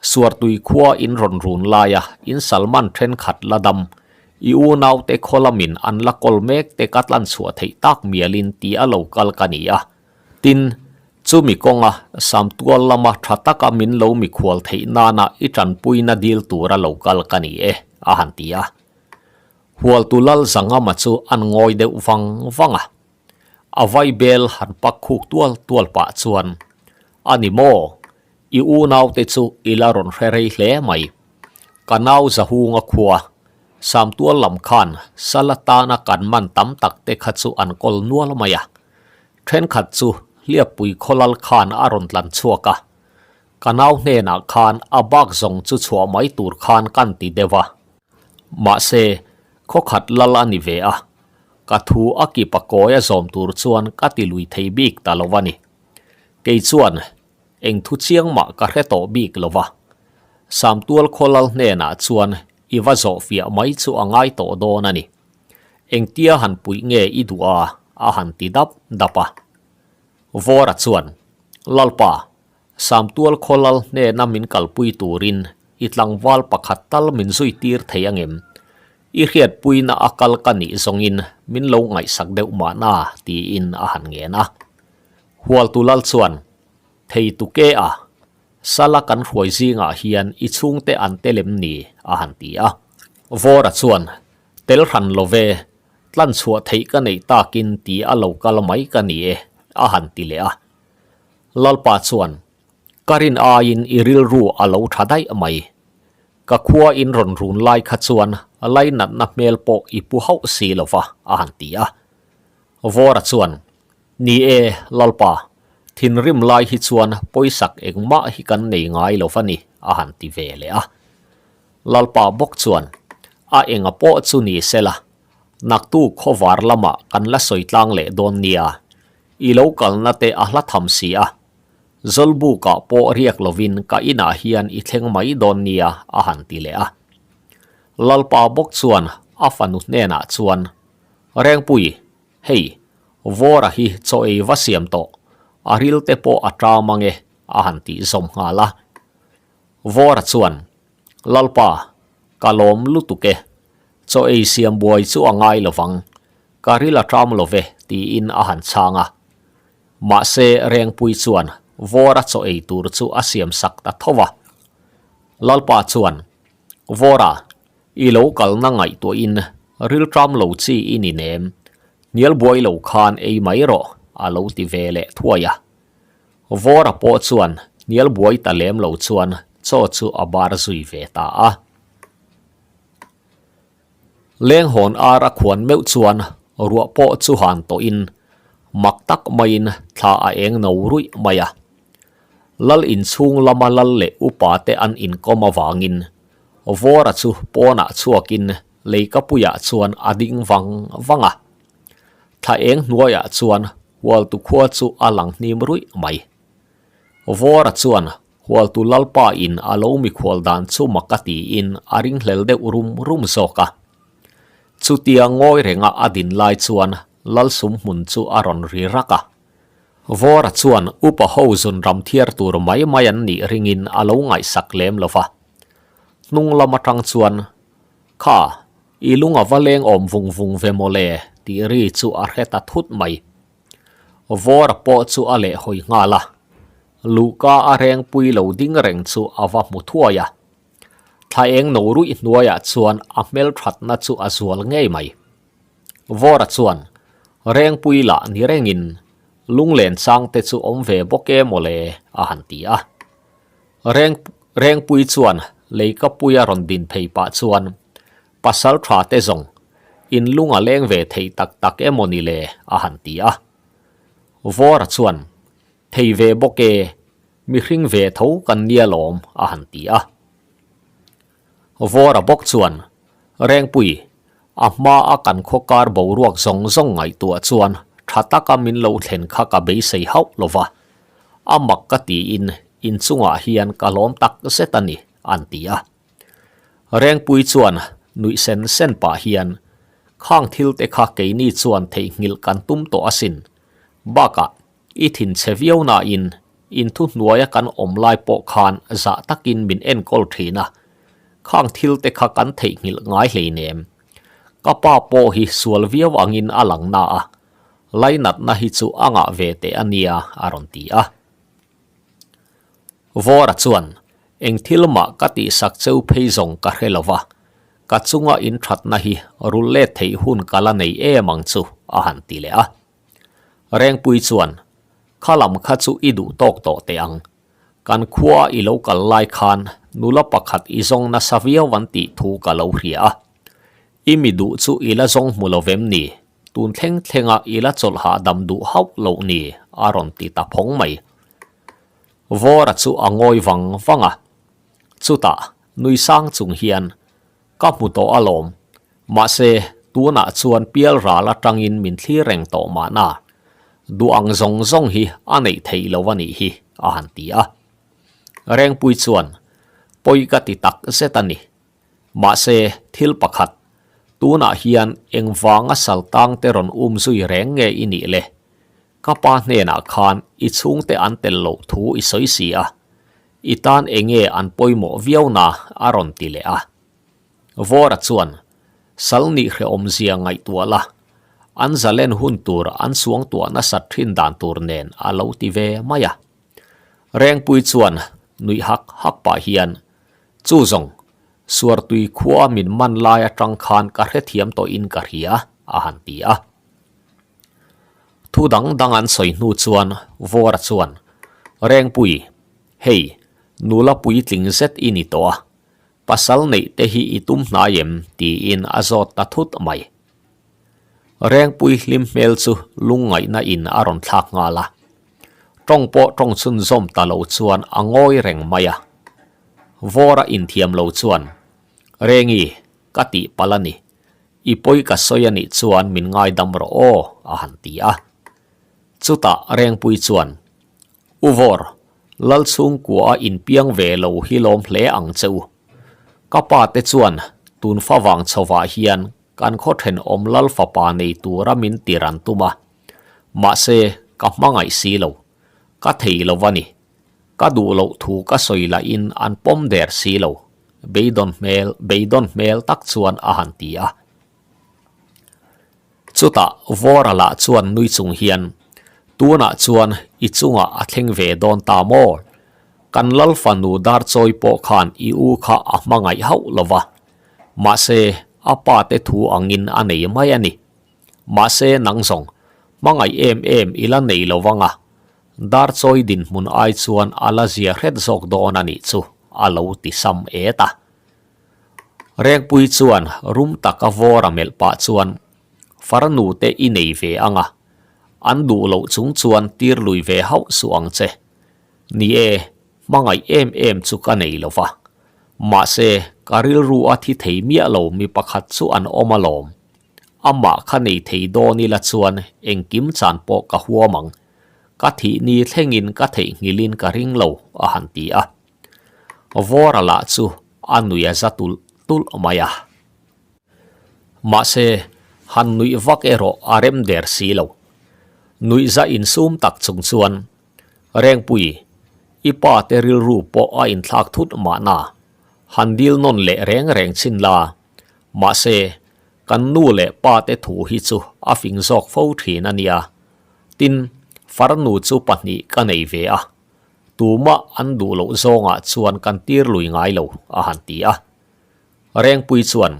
Speaker 1: Suartui khua in rawn run laia in Salman thenkhat la dam, i unaute khaw lamin an la kawl mek te ka tlan chhuah theih tak mialin ti a lo kal ka ni a. Tin, chumi kawnga Samtual lama tha taka min lo mikhual theih nana i tanpuina dil tura lo kal ka ni e, a han ti a. Hualtu Lal Zangama chu an ngawi deuh vang vang a. A vaibel han pak khuk tual tual pah chuan, A ni maw? I unaute chu i la rawn hre rei hle mai. Ka nau Zahunga khua, Samtual lam khan sal atana kan man tam tak te kha chu an kawl nual mai a. Thenkhat chu Hliappui khawlal khan a rawn tlan chhuak a, ka nau hnenah khan a bak zawng chu chhuah mai tur khan kan ti deuh a. Mahse, khawkhat lal a ni ve a, ka thu a kip a kawi a zawm tur chuan ka ti lui thei bik ta lo a ni. Kei chuan eng thu chiang mah ka hre tawh bik lo va, Samtual khawlal hnenah chuan i va zawh fiah mai chu a ngai tawh dawn a ni. Engtia han puih nge i duh a? a han ti dap dap a. Vawra chuan, Lalpa, Samtual khaw lal hnena min kalpui turin i tlangval pakhat tal min zui tir thei angem? I hriatpuina a kal ka nih zawngin min lo ngaihsak deuh mahna tiin a han ngen a. Hualtu lal chuan, Thei tu ke a, Sala kan hruai zingah hian i chhungte an tel em ni? a han ti a. Vawra chuan, Tel hran lo ve, tlan chhuah theih ka neih takin ti a lo kal mai ka ni e, a han ti leh a. Lalpa chuan, Ka rin aiin i rilru a lo tha daih mai. Ka khua in rawn run lai kha chuan lainatna hmel pawh i pu hauh si lo va, a han ti a. Vawra chuan, Ni e, Lalpa, thinrim lai hi chuan pawisak engmah hi kan nei ngai lo va ni, a han ti ve leh a. Lalpa bawk chuan, A enga pawh chu ni sela, naktu khawvar lamah kan la sawi tlang leh dawn nia, i lo kalna te a hla tham si a, Zawlbukah pawh riak lovin ka inah hian i thleng mai dawn nia, a han ti leh a. Lalpa bawk chuan a fanu hnenah chuan, Rengpui, hei, Vawra hi chaw ei va siam tawh, a ril te pawh a ṭam ange, a han tih zawm nghal a. Vawra chuan, Lalpa, ka lawm lutuk e. Chaw ei siam buai chu a ngai lo vang. Ka ril a ṭam lo ve, tiin a han chhang a. Mahse, Rengpui chuan Vawra chaw ei tur chu a siam sak ta tho va. Lalpa chuan, Vawra, i lo kalna ngaihtuahin ril ṭam lo chi i ni nem. Hnial buai lo khan ei mai rawh, a lo ti ve leh thuai a. Vawra pawh chuan hnial buai ta lem lo chuan chaw chu a bar zui ve ta a. Lenghawn ar a khuan meuh chuan Ruah pawh chu han tawhin mak tak maiin thla a eng no ruih mai a. Lal inchhung lama lal leh upa te an inkawm avangin Vawra chu pawnah chhuakin leikapuiah chuan a ding vang vang a. Thla eng hnuaiah chuan Hualtu khua chu a lang hnim ruih mai. Vawra chuan Hualtu Lalpa in a lo mikhual dan chu mak a tiin a ringhlel deuh rum rum zawk a. Chutia ngawi renga a din lai chuan Lalsum hmun chu a rawn ri rak a. Vawra chuan upa ho zun ram thiar tur mai mai an nih ringin a lo ngaihsak lem lo va. Hnung lam atang chuan, Kha, i lung a va leng awm vung vung ve maw le, tih ri chu a hre ta thut mai. Vawra pawh chu a lehhawi nghal a. Luhka a rengpui lo ding reng chu a va hmu thuai a. Thla eng no ruih hnuaiah chuan a hmelthatna chu a zual ngei mai. Vawra chuan rengpui lah ni rengin lunglen chang te chu awm ve bawk e mawle a han ti a. Reng rengpui chuan leikapui a rawn din phei pah chuan pasal tha te zawng in lung a leng ve thei tak tak emaw ni le a han ti a. Vawra chuan Thei ve bawk e, mihring ve tho kan nia lawm a han ti a. Vawra bawk chuan Rengpui, a hma a kan khaw kar boruak zawng zawng ngaihtuah chuan tha taka min lo thlen kha ka beisei hauh lo va, a mak ka tiin inchungah hian ka lawm tak zet a ni an ti a. Rengpui chuan nuih sen sen pah hian khang thil te kha keini chuan theihnghilh kan tum tawh asin, bakah I thinchhe viau nain in thuhnuaia kan awm lai pawh khan zah takin min enkawl thin a, khang thil te kha kan theihnghilh ngai hleinem. Ka pa pawh hi sual viau angin a lang na a, lainatna hi chu a ngah ve teh a nia a rawn ti a. Vawra chuan, Eng thil mah ka tihsak cheu phei zawng ka hre lo va, ka chunga in thatna hi rul let theih hun ka la nei em ang chu a han ti leh a. Rengpui chuan, Kha lam kha chu i duh tawk tawh teh ang. Kan khua i lo kal lai khan nula pakhat i zawng nasa viau an tih thu ka lo hria a. I mi duh chu i la zawng hmu lo vem ni? Tun thleng thlenga i la chawlh hahdam duh hauh loh ni? a rawn ti ta phawng mai. Vawra chu a ngawi vang vang a. Chutah, nui sang chung hian, Ka hmu tawh alawm. Mahse, tunah chuan pial ral atangin min thlir reng tawh mahna. Duh ang zawng zawng hi a neih theih lo a nih hi, a han ti a. Rengpui chuan, Pawi ka ti tak zet a ni. Mahse, thil pakhat, tunah hian engvanga saltangte rawn um zui reng nge i nih le? Ka pa hnenah khan i chhungte an tel loh thu i sawi si a, I tan enge an pawimawh viau na a rawn ti leh a. Vawra chuan, Sal nih hrehawmzia ngaihtuah la, an zalen hun tur an suangtuah nasat thin dan tur nen a lo ti ve mai a. Rengpui chuan nuih hak hak pah hian, Chu zawng, Suartui khua min man lai atang khan ka hrethiam tawhin ka hria a han ti a. Thu dang dang an sawi hnu chuan Vawra chuan, Rengpui, hei, nula puitling zet i ni tawh a, pasal neih te hi i tum hnai em? tiin a zawt ta thut mai. Rengpui hlim hmel chu lungngaihna in a rawn thlak nghal a. Tawng pawh tawng chhunzawm ta lo chuan a ngawi reng mai a. Vawra inthiam lo chuan, Rengi, ka tihpalh a ni. I pawi ka sawi a nih chuan min ngaidam rawh aw, a han ti a. Chutah Rengpui chuan, U Vawr, Lal chhungkua a inpiang ve lo hi lawm hle ang che u. Ka pa te chuan tun fa vang chhovah hian kan khaw thenawm Lal fapa nei tura min tir an tum a. Mahse, ka hmangaih si lo. Ka thei lo a ni. Ka duh loh thu ka sawi lahin an pawm der si lo, beidawn hmel beidawn hmel tak chuan a han ti a. Chutah Vawra lah chuan nui chung hian, Tunah chuan i chungah a thleng ve dawn ta maw? Kan Lal fanu Darchawi pawh khan i u kha a hmangaih hauh lo va, mahse a pa te thu angin a nei mai a ni. Mahse nang zawng, hmangaih em em i la nei lo vang a, Darchawi dinhmun ai chuan a la zia hret zawk dawn a nih chu a lo ti sam et a. Rengpui chuan rum taka vawr a melh pah chuan, Farnu te i nei ve ang a, an duh loh chung chuan tir lui ve hauh suh ang che. Ni e, hmangaih em em chu ka nei lo va. Mahse, ka rilru a thi thei miah lo mi pakhat chu an awm alawm. Amah kha nei thei dawn ila chuan engkim chan pawh ka huam ang. Ka thih ni thlengin ka theihnghilhin ka ring lo, a han ti a. Vawra lah chu a nui a za tulh tulh mai a. Mahse, han nuih vak erawh a rem der si lo. Nuih za insum tak chung chuan, Rengpui, i pa te rilru pawh a inthlak thut mahna, han dil nawn leh reng reng chhin la. Mahse, kan nu leh pa te thu hi chu a fing zawk fo thin a nia. Tin, farnu chu pahnih ka nei ve a. Tumah an duh loh zawngah chuan kan tir lui ngai lo, a han ti a. Rengpui chuan,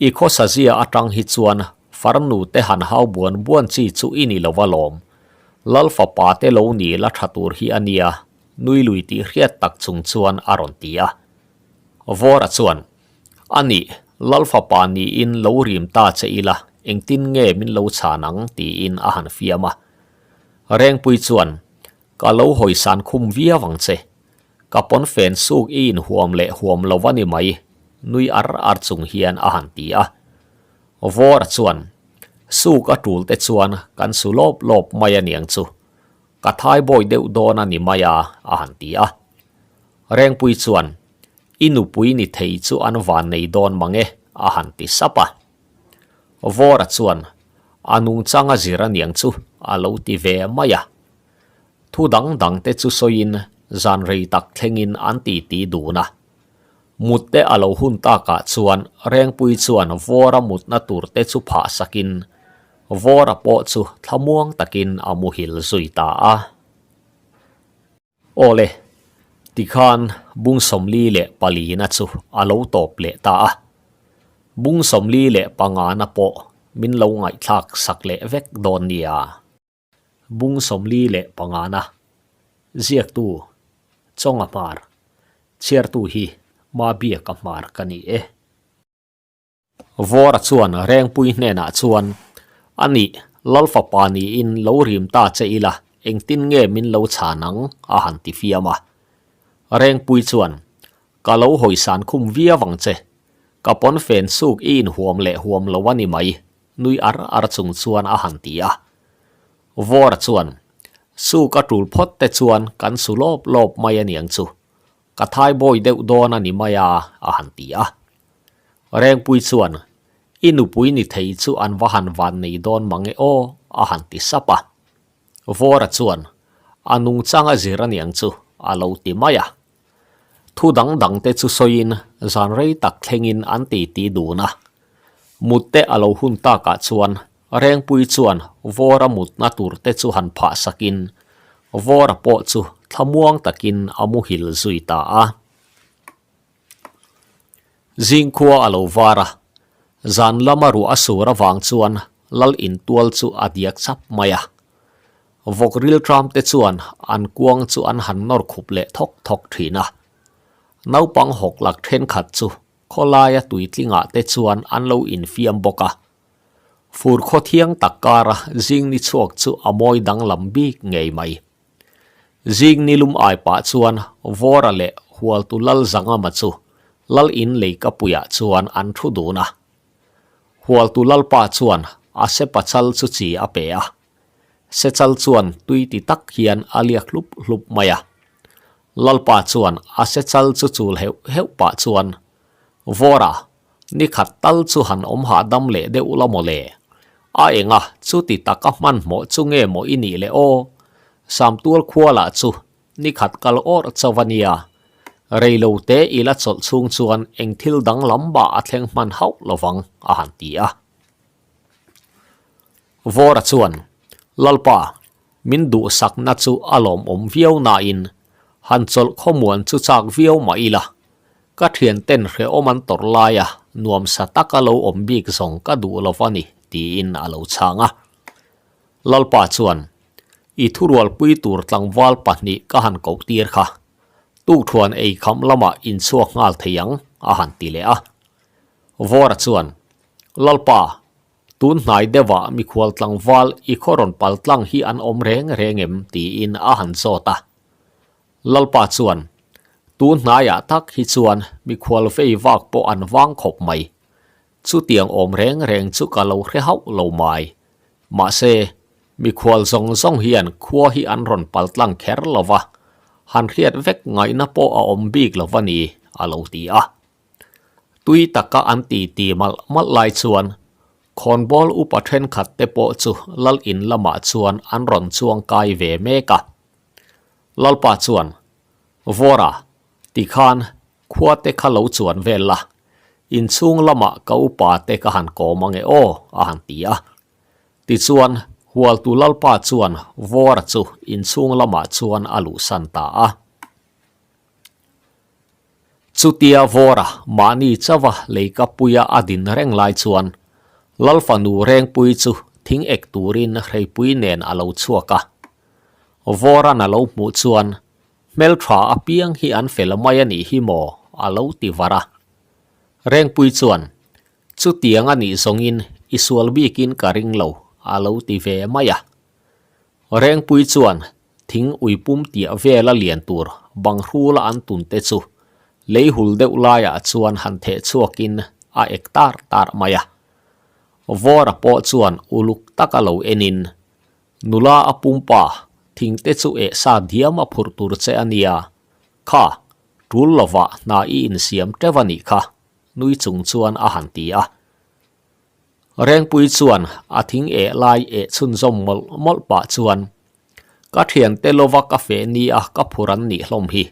Speaker 1: I khawsa zia atang hi chuan farnu te han hau buan buan chi chu i ni lo alawm. Lal fapa te lo ni la tha tur hi a nia, nui lui tih hriat tak chung chuan a rawn ti a. Vawra chuan, A nih, Lal fapa niin lo rim ta che ila, engtin nge min lo chhan ang? tiin a han fiam a. Rengpui chuan, Ka lo hawisan khum viau ang che. Ka pawnfen suk i inhuam leh huam lo a ni mai, nui ar ar chung hian a han ti a. Vawra chuan, Suk a tul te chuan kan su lawp lawp mai a niang chu. Ka thaibawi deuh dawn a ni mai a, a han ti a. Rengpui chuan, I nupui ni thei chu an van nei dawn mang e, a han ti sap a. Vawra chuan, A nungchang a zir a niang chu, a lo ti ve mai a. Thu dang dang te chu sawiin zan rei tak thlengin an titi dun a. Mut te a lo hun takah chuan Rengpui chuan Vawra mutna tur te chu phah sakin Vawra pawh chu thlamuang takin a muhil zui ta a. Awle, tikhan bung 44na chu a lo tawp leh ta a. Bung 45na pawh min lo ngaihthlak sak leh vek dawn nia. Bung 45na, Ziaktu, Chawnga Hmar, Chhiartu hi Mabiaka Hmar ka ni e. Vawra chuan Rengpui hnenah chuan, A nih, Lal fapa niin lo rim ta che ila, engtin nge min lo chhan ang? a han ti fiam a. Rengpui chuan, Ka lo hawisan khum viau ang che. Ka pawnfen suk i inhuam leh huam lo a ni mai, Nui ar ar chung chuan a han ti a. Vawra chuan, Su ka tul phawt te chuan kan su lawp lawp mai a niang chu. Ka thaibawi deuh dawn a ni mai a, a han ti a. Rengpui chuan, I nupui ni thei chu an va han van nei dawn mang e aw, a han ti sap a. Vawra chuan, A nungchang a zir a niang chu, a lo ti mai a. Thu dang dang te chu sawiin zan rei tak thlengin an titi dun a. Mut te a lo hun takah chuan Rengpui chuan Vawra mutna tur te chu han phah sakin Vawra pawh chu thlamuang takin a muhil zui ta a. Zingkhua a lo var a, zan lama ruah a sur avang chuan Lal intual chu a diak chap mai a. Vawk rilṭam te chuan an kuang chu an han nawr khup leh thawk thawk ṭhin a. Naupang hawk lak ṭhenkhat chu khawlaia tuitlingah te chuan an lo infiam bawk a. Fur khaw thiang tak kara zing ni chhuak chu a mawi danglam bik ngei mai. Zing ni lum ai pah chuan Vawra leh Hualtu Lal Zangama chu Lal in leikapuiah chuan an thu dun a. Hualtu Lalpa chuan a sepa chal chu chi a pe a. Sechal chuan tui ti tak hian a liak hlup hlup mai a. Lalpa chuan a sechal chu chul heuh heuh pah chuan, Vawra, ni khat tal chu han awm hahdam leh deuh la maw le? A enga chuti taka hmanhmawh chu nge maw i nih le aw? Samtual khua lah chu ni khat kal awrh chauh a nia. Rei lo te i la chawlh chhung chuan eng thil danglam bah a thleng hman hauh lovang, a han ti a. Vawra chuan, Lalpa, min duhsakna chu a lawmawm viau nain, han chawlh khawmuan chu chak viau mah ila, ka thianten hrehawm an tawrh laia nuamsa taka lo awm bik zawng ka duh lo va ni, tiin a lo chhang a. Lalpa chuan, I thurualpui tur tlangval pahnih ka han koh tir kha, tukthuan eikham lamah inchhuak nghal thei ang, a han ti leh a. Vawra chuan, Lalpa! Tun hnai deuhah mikhual tlangval i khaw rawn pal tlang hi an awm reng reng em? tiin a han zawt a. Lalpa chuan, Tun hnaiah tak hi chuan mikhual vei vak pawh an vang khawp mai. Chutiang awm reng reng chu ka lo hre hauh lo mai. Mahse, mikhual zawng zawng hian khua hi an rawn pal tlang kher lo va, han hriat vek ngaihna pawh a awm bik lo va ni, a lo ti a. Tui taka an ti ti malh malh lai chuan khawnbawl upa thenkhat te pawh chu lal in lamah chuan an rawn chuang kai ve mek a. Lalpa chuan, Vawra, tikhan khua te kha lo chuan vel la, inchhung lamah ka upa te ka han kawm ange aw, a han ti a. Tichuan, Hualtu Lalpa chuan Vawra chu inchhung lamah chuan a luhsan ta a. Chutia Vawra mahni chauha leikapuia a din reng lai chuan Lalfanu Rengpui chu thing ek turin hreipui nen a lo chhuak a. Vawran a lo hmuh chuan hmeltha apiang hi an fel mai a nih hi maw a lo ti var a. Rengpui chuan chutiang a nih zawngin i sual bikin ka ring lo a lo ti ve mai a. Rengpui chuan Thing uipum tiah vela lian tur bang hrula an tun te chu lei hul deuh laiah chuan han theh chhuakin a ek tar tar mai a. Vawra pawh chuan uluk taka lo enin, Nula a pumpa, thing te chu eh sa diam a phurh tur che a nia, kha, tul lovah hna i insiam teuh a nih kha, nui chung chuan a han ti a. Rengpui chuan a thing eh lai eh chhunzawm mawlh mawlh pah chuan, Ka thiante lova ka feh ni a ka phur an nih hlawm hi.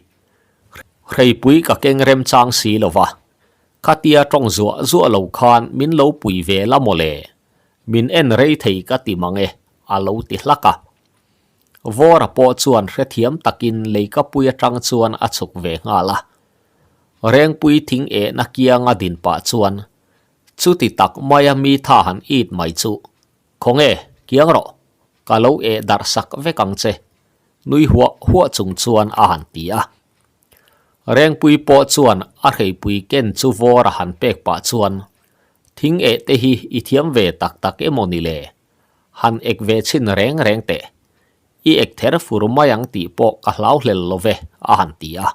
Speaker 1: Hreipui ka keng remchang si lova, khatia tawng zuah zuah lo khan min lo pui ve la mawle, min en rei thei ka ti mang e, a lo ti hlak a. Vawra pawh chuan hrethiam takin leikapui atang chuan a chhuk ve nghal a. Rengpui thing ehna kianga din pah chuan Chuti tak maia mi tha han it mai chu, Khawnge, kiang rawh, ka lo eh darh sak vek ang che, nui huah huah chung chuan a han ti a. Rengpui pawh chuan a hreipui ken chu vawr a han pek pah chuan, Thing eh te hi i thiam ve tak tak emaw ni le? Han ek ve chhin reng reng teh. I ek ther fur mai ang tih pawh ka hlau hlel lo ve, a han ti a.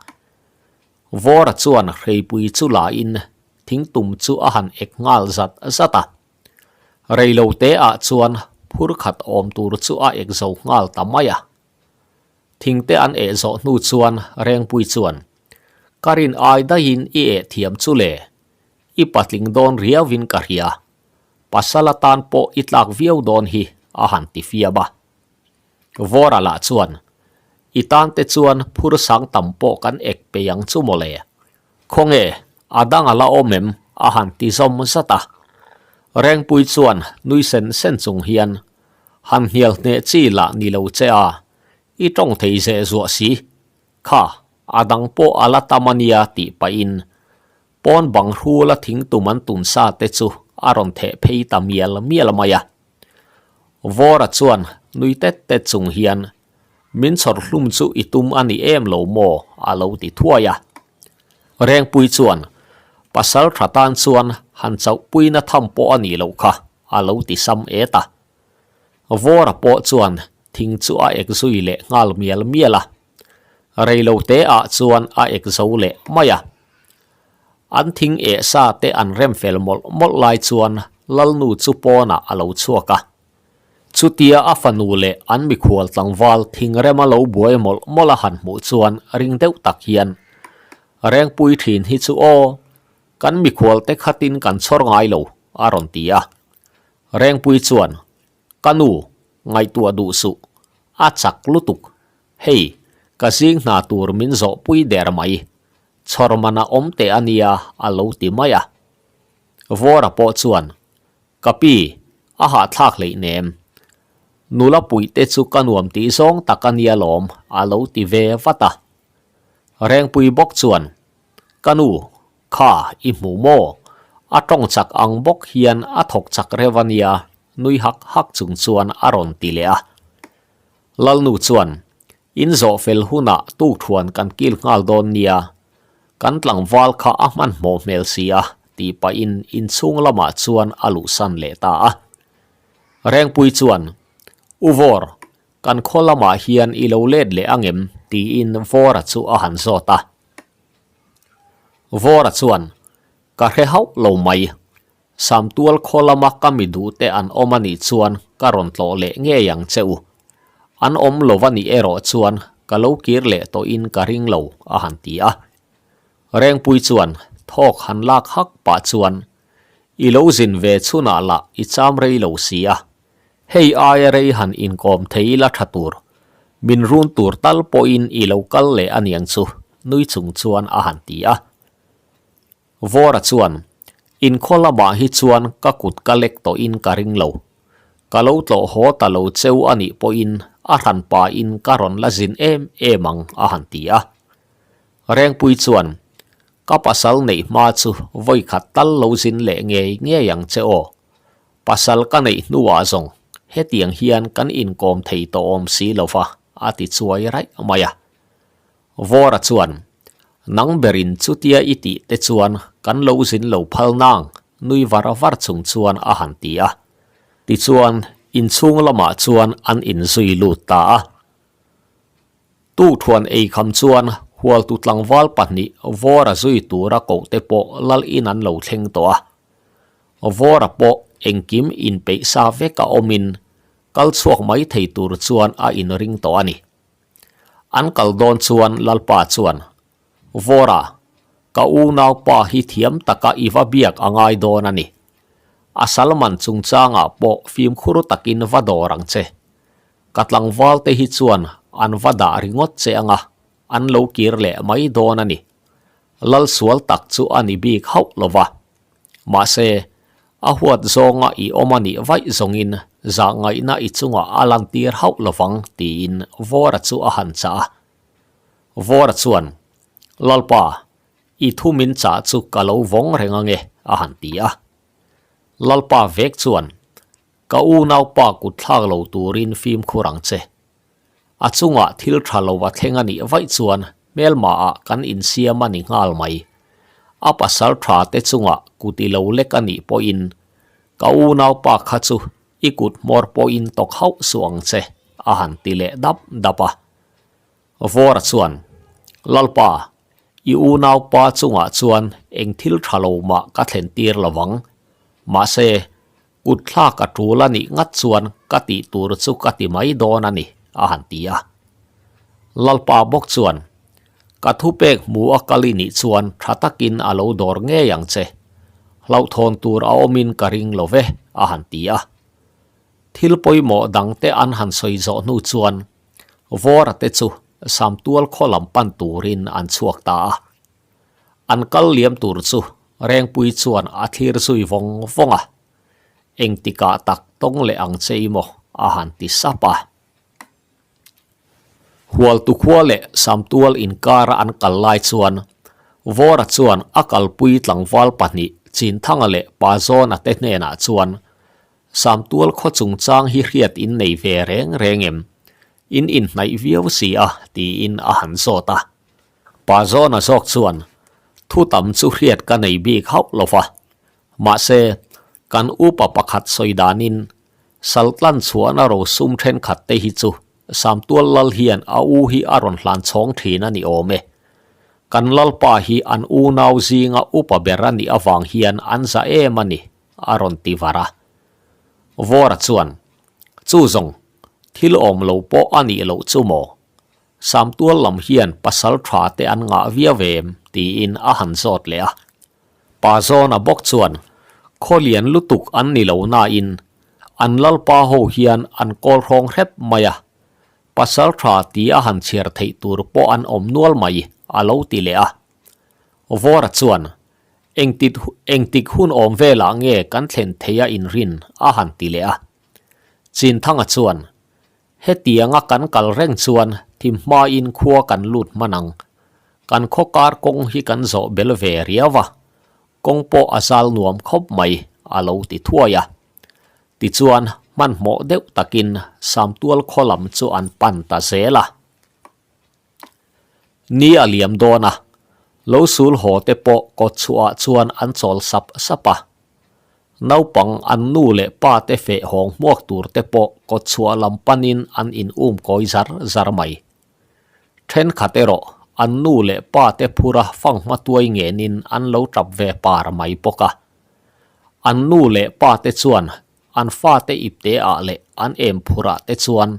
Speaker 1: Vawra chuan hreipui chu la in thingtum chu a han ek nghal zat zat a. Reilo te ah chuan phur khat awm tur chu a ek zo nghal ta mai a. Thingte an eh zawh hnu chuan Rengpui chuan, Ka rin ai daihin i eh thiam chu le, i patling dawn riauin ka hria, pasal atan pawh i tlak viau dawn hi a han ti fiam a. Vawra lah chuan, I tan te chuan phur sang tam pawh kan ek pei ang chu mawle. Khawnge, a dang a la awm em? a han ti zawm zat a. Rengpui chuan nui sen sen chung hian, Han hnial hneh chi lah ni lo che a, i tawng thei zeh zuah si. Kha, a dang pawh a la tam a nia tih pahin pawn bang hrula thingtum an tun sa te chu a rawn theh phei ta mial mial mai a. Vawra chuan nui tet tet chung hian, Min chhawr hlum chu i tum a ni em lo maw? a lo ti thuai a. Rengpui chuan, Pasal tha tan chuan han chauhpuina tham pawh a nih loh kha, a lo ti sam et a. Vawra pawh chuan thing chu a ek zui leh nghal mial mial a. Reilo te ah chuan a ek zo leh mai a. An thing eh sa te an rem fel mawlh mawlh lai chuan Lalnu chu pawnah a lo chhuak a. Chutia a fanu leh an mikhual tlangval thingrema lo buai mawlh mawlh a han hmuh chuan ring deuh tak hian, Rengpui thin hi chu aw, kan mikhual te khatin kan chhawr ngai lo, a rawn ti a. Rengpui chuan, Ka nu, ngaihtuah duh suh, a chak lutuk, hei, ka zing hna tur min zawhpui der mai, Chhawr man a awm teh a nia a lo ti mai a. Vawra pawh chuan, Ka pi, a hahthlak hleih nem. Nula puih te chu ka nuam tih zawng tak a nia lawm a lo ti ve vat a. Rengpui bawk chuan, Ka nu, kha i hmu maw? A tawng chak ang bawk hian a thawk chak reuh a nia nui hak hak chung chuan a rawn ti leh a. Lalnu chuan, In zawh fel hunah tukthuan kan kil nghal dawn nia, kan tlangval kha a hmanhmawh hmel si a, tih pahin inchhung lamah chuan a luhsan leh ta a. Rengpui chuan, U Vawr, kan khaw lamah hian i lo let leh ang em? tiin Vawra chu a han zawt a. Vawra chuan, Ka hre hauh lo mai. Samtual khaw lama ka mi duhte an awm a nih chuan ka rawn tlawh leh ngei ang che u. An awm lo a nih erawh chuan ka lo kir leh tawhin ka ring lo, a han ti a. Rengpui chuan thawk han lak hak pah chuan, I lo zin ve chhunah lah i cham rei lo si a, hei aia rei han inkawm thei ila tha tur, min run tur tal pawhin i lo kal leh a niang chu, nui chung chuan a han ti a. Vawra chuan, Inkhaw lamah hi chuan ka kut ka lek tawhin ka ring lo. Ka lo tlawh haw ta lo cheu a nih pawhin a hran pahin ka rawn la zin em em ang a han ti a. Rengpui chuan, Ka pasal neih hma chu vawi khat tal lo zin leh ngei ngei ang che aw. Pasal ka neih hnuah zawng hetiang hian kan inkawm thei tawh awm si lo va a ti chuai raih mai a. Vawra chuan, Nang berin chutia i tih te chuan kan lo zin lo phal nang, nui var var chung chuan a han ti a. Tichuan, inchhung lamah chuan an inzui lut ta a. Tukthuan eikham chuan hualtu tlangval pahnih Vawra zui tura koh te pawh lal in an lo thleng tawh a. Vawra pawh engkim inpeih sa vek a awmin kal chhuak mai thei tur chuan a inring tawh a ni. An kal dawn chuan Lalpa chuan, Vawra, ka unaupa hi thiam taka i va biak a ngai dawn a ni. A salman chungchangah pawh fimkhur takin va dawr ang che. Ka tlangval te hi chuan an va dah ringawt che anga an lo kir leh mai dawn a ni. Lal sual tak chu a ni bik hauh lo va. Mahse, a huat zawnga i awm a nih vaih zawngin zahngaihna i chungah a lantir hauh lo vang tiin Vawra chu a han chah a. Vawra chuan, Lalpa, i thu min chah chu ka lo vawng reng ange a han ti a. Lalpa vek chuan, Ka unaupa kut thlak lo turin fimkhur ang che. A chungah thil tha lo a thleng a nih vaih chuan hmelmaah kan insiam a ni nghal mai. A pasal tha te chungah kut i lo lek a nih pawhin ka unaupa kha chu i kut hmawr pawhin tawk hauh suh ang che a han ti leh dap dap a. Vawra chuan, Lalpa, i unaupa chungah chuan eng thil tha lo mah ka thlen tir lo vang. Mahse, Kut thlak a tul a nih ngat chuan ka tih tur chu ka ti mai dawn a ni, a han ti a. Lalpa bawk chuan, Ka thupek hmu a kal i nih chuan tha takin a lo dawr ngei ang che. Hlauhthawn tur a awmin ka ring lo ve, a han ti a. Thil pawimawh dangte an han sawi zawh hnu chuan Vawra te chu Samtual khaw lam pan turin an chhuak ta a. An kal liam tur chu Rengpui chuan a thlir zui vawng vawng a, Engtikah tak tawng leh ang che i maw? a han ti sap a. Hualtu khua leh Samtual inkara an kal lai chuan Vawra chuan a kalpui tlangval pahnih Chinthanga leh Pazawna te hnenah chuan Samtual khaw chungchang hi hriat in nei ve reng reng em? In inhnaih viau si a tiin a han zawt a. Pa Zawna zawk chuan, Thu tam chu hriat ka nei bik hauh lo va. Mahse, kan upa pakhat sawi danin, Saltlan chhuahna rosum thenkhat te hi chu Samtual lal hian a u hi a rawn hlan chhawng thin a ni awm e. Kan lalpa hi an unau zinga upa ber a nih avang hian an za em a ni, a rawn ti var a. Vawra chuan, Chu zawng, thil awm lo pawh a nih loh chu maw? Samtual lam hian pasal tha te an ngah viau em? tiin a han zawt leh a. Pa Zawna bawk chuan, Khaw lian lutuk an ni lo nain, an lalpa ho hian an kawl hrawng hrep mai a. Pasal tha ti a han chhiar theih tur pawh an awm nual mai, a lo ti leh a. Vawra chuan, Engtit engtik hun awm velah nge kan thlen theih a inrin? a han ti leh a. Chinthanga chuan, Hetianga kan kal reng chuan thim hmain khua kan lut hman ang. Kan khaw kar kawng hi kan zawh bel ve riau a, kawng pawh a zal nuam khawp mai, a lo ti thuai a. Tichuan, hmanhmawh deuh takin Samtual khaw lam chu an pan ta zel a. Ni a liam dawn a, lo sul haw te pawh kawtchhuah chuan an chawl sap sap a. Naupang an nu leh pa te feh hawng hmuak tur te pawh kawtchhuah lam panin an in um kawi zar zar mai. Thenkhat erawh an nu leh pa te phura fanghma tuai ngenin an lo tap ve par mai bawk a. An nu leh pa te chuan an fate ipte ah leh an em phurah te chuan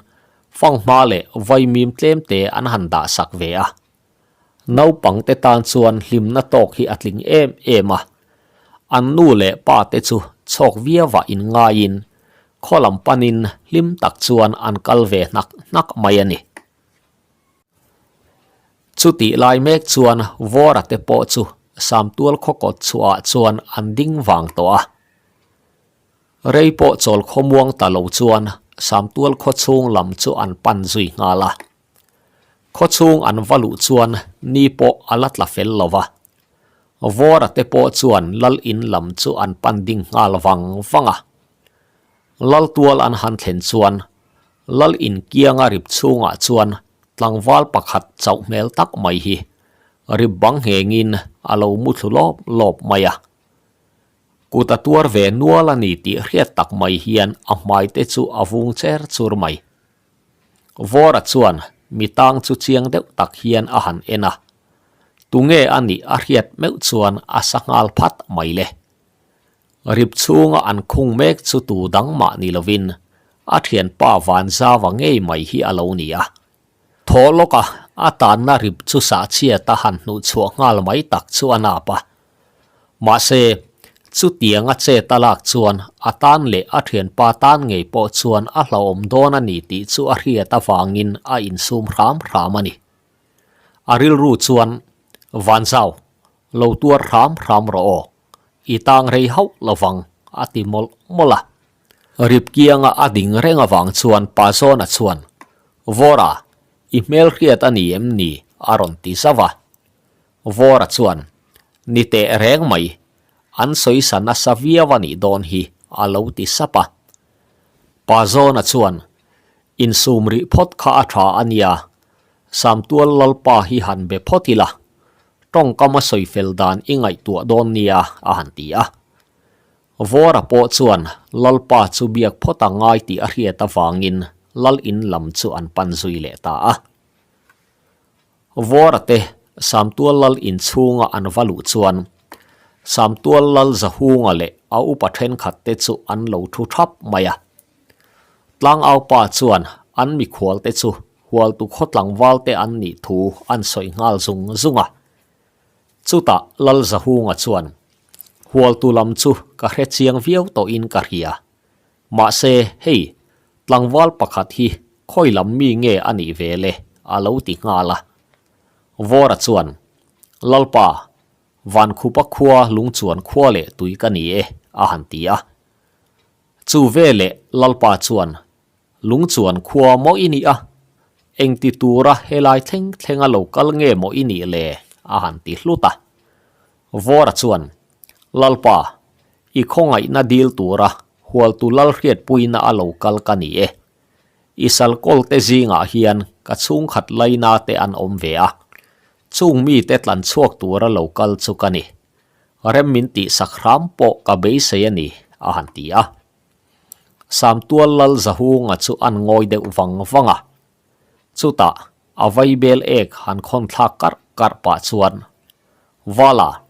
Speaker 1: fanghma leh vaimim tlem te an han dah sak ve a. Naupang te tan chuan hlimna tawk hi a tling em em a, an nu leh pa te chu chhawk viauah in ngaiin khaw lam panin hlim tak chuan an kal ve hnak hnak mai a ni. Chutih lai mek chuan Vawra te pawh chu Samtual khaw kawt chhuahah chuan an ding vang tawh a. Rei pawh chawl khawmuang ta lo chuan Samtual khaw chhung lam chu an pan zui nghal a. Khaw chhung an va luh chuan ni pawh a la tla fel lo va. Vawra te pawh chuan lal in lam chu an pan ding nghal vang vang a. Lal tual an han thlen chuan lal in kianga rip chhungah chuan tlangval pakhat chauh hmel tak mai hi rip bang nghengin a lo mu thlu lawp lawp mai a. Kut a tuar ve nual a ni tih hriat tak mai hian a hmai te chu a vung cher chur mai. Vawra chuan mi tang chu chiang deuh tak hian a han en a, tunge a nih a hriat meuh chuan a sa nghal phat mai le. Rip chhunga an khung mek chu tu dang mah ni lovin a thianpa Vanzava ngei mai hi a lo ni a. Thaw lawka a tanna rip chu sahchhiat a han hnuh chhuah nghal mai tak chu a nap a. Mahse, chutianga chet a lak chuan a tan leh a thianpa tan ngei pawh chuan a hlauhawm dawn a ni tih chu a hriat avangin a insum hram hram a ni. A rilru chuan, Vanzau, lo tuar hram hram rawh aw, i tang rei hauh lovang, a ti mawlh mawlh a. Rip kianga a ding reng avang chuan Pazawna chuan, Vawra, i hmelhriat a ni em ni? a rawn ti zauh a. Vawra chuan, Ni teh reng mai, an sawisa nasa viau a nih dawn hi, a lo ti sap a. Pazawna chuan, Insum rih phawt kha a tha a nia, Samtual Lalpa hi han be phawt ila, tawngkam a sawi fel dan i ngaihtuah dawn nia, a han ti a. Vawra pawh chuan Lalpa chu biak phawt a ngai tih a hriat avangin Lal in lam chu an pan zui leh ta a. Vawra te Samtual Lal inchhunga an va luh chuan Samtual Lal Zahunga leh a upa thenkhat te chu an lo thu thap mai a. Tlangaupa chuan an mikhual te chu Hualtu khaw tlangval te an nih thu an sawi nghal zung zung a. Chutah Lal Zahunga chuan, Hualtu lam chu ka hre chiang viau tawhin ka hria. Mahse, hei, tlangval pakhat hi khawi lam mi nge a nih ve le? a lo ti nghal a. Vawra chuan, Lalpa, Vankhupa khua lungchuan khua leh tui ka ni e, a han ti a. Chu veleh Lalpa chuan, Lungchuan khua maw i nih a? Engti tura helai thleng thlenga lo kal nge maw i nih le? a han ti hlut a. Vawra chuan, Lalpa, i khawngaihna dil tura Hualtu Lalhriatpuina a lo kal ka ni e. I salkawl te zingah hian ka chhungkhat laina te an awm ve a, chung mite tlan chhuak tura lo kal chu ka ni. Rem min tihsak hram pawh ka beisei a ni, a han ti a. Samtual Lal Zahunga chu an ngawi deuh vang vang a. Chutah a vaibel ek han khawn thlak karh karh pah chuan, Vala,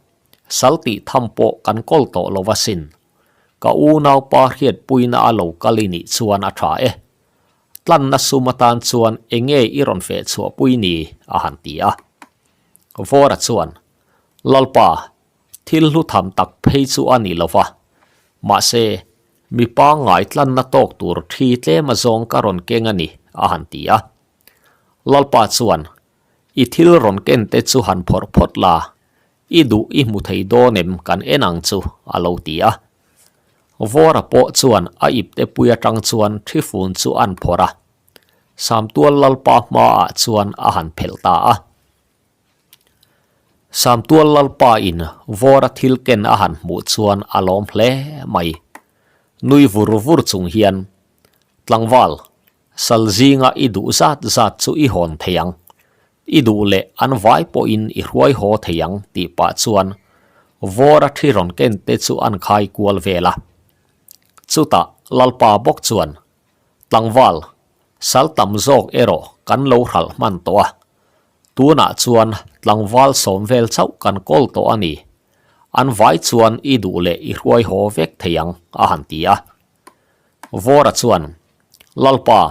Speaker 1: sal tih tham pawh kan kawl tawh lo asin. Ka unaupa hriatpuina a lo kal i nih chuan a tha e. Tlanna sum atan chuan enge i rawn feh chhuahpui ni? a han ti a. Vawra chuan, Lalpa, thil hlu tham tak phei chu a ni lo va. Mahse, mi pangngai tlanna tawk tur thi tlem azawng ka rawn keng a ni, a han ti a. Lalpa chuan, I thil rawn ken te chu han phawrh phawt la, i duh i hmu thei dawn em kan en ang chu, a lo ti a. Vawra pawh chuan a ipte pui atang chuan thi fun chu an phawrh a. Samtual Lalpa hmaah chuan a han phelh ta a. Samtual Lalpa in Vawra thil ken a han hmuh chuan a lawm hle mai. Nui vur vur chung hian, Tlangval, sal zinga i duh zat zat chu i hawn thei ang. I duh leh an vai pawhin i hruai haw thei ang tih pah chuan Vawra thi rawn ken te chu an khai kual vel a. Chutah Lalpa bawk chuan, Tlangval, sal tam zawk erawh kan lo hralh hman tawh a. Tunah chuan tlangval sawm vel chauh kan kawl tawh a ni. An vai chuan i duh leh i hruai haw vek thei ang, a han ti a. Vawra chuan, Lalpa,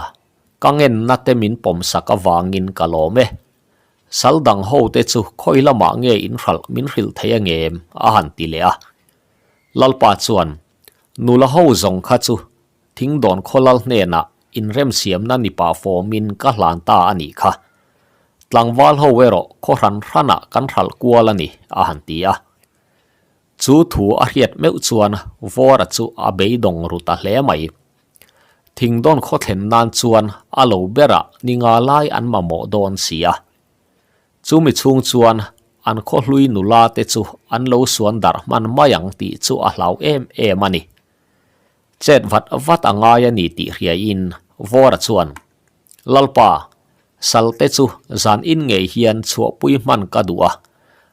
Speaker 1: ka ngenna te min pawmsak avangin ka lawm e. Sal dang ho te chu khawi lamah nge in hralh min hrilh thei a ngem? a han ti leh a. Lalpa chuan, Nula ho zawng kha chu Thingdawn khawlal hnenah inremsiamna ni pah fawmin ka hlan ta a nih kha. Tlangval ho erawh khaw hran hranah kan hralh kual a ni, a han ti a. Chu thu a hriat meuh chuan Vawra chu a beidawng ru ta hle mai. Thingdawn khaw thlen nan chuan a lo berah ni nga lai an mamawh dawn si a. Chumi chhung chuan an khaw hlui nula te chu an lo suan darh hman mai ang tih chu a hlau em em a ni. Chet vat vat a ngai a ni tih hriaiin Vawra chuan, Lalpa, Salte chu zan in ngei hian chhuahpui hman ka duh a,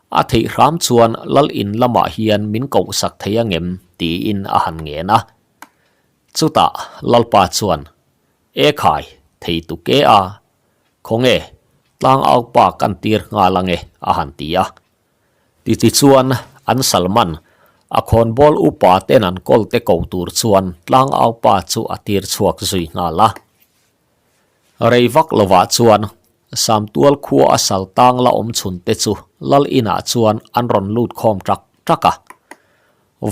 Speaker 1: a theih hram chuan Lal in lamah hian min kohsak thei angem? tiin a han ngen a. Chutah Lalpa chuan, E khai, thei tu ke a, khawnge, tlangaupa kan tir nghal ange a han ti a. Titichuan an Salman, a khawnbawl upa ten an kawl te ko tur chuan tlangaupa chu a tir chhuak zui nghal a. Rei vak lovah chuan Samtual khua a sal tang la awm chhun te chu Lal inah chuan an rawn lut khawm ṭak ṭak a.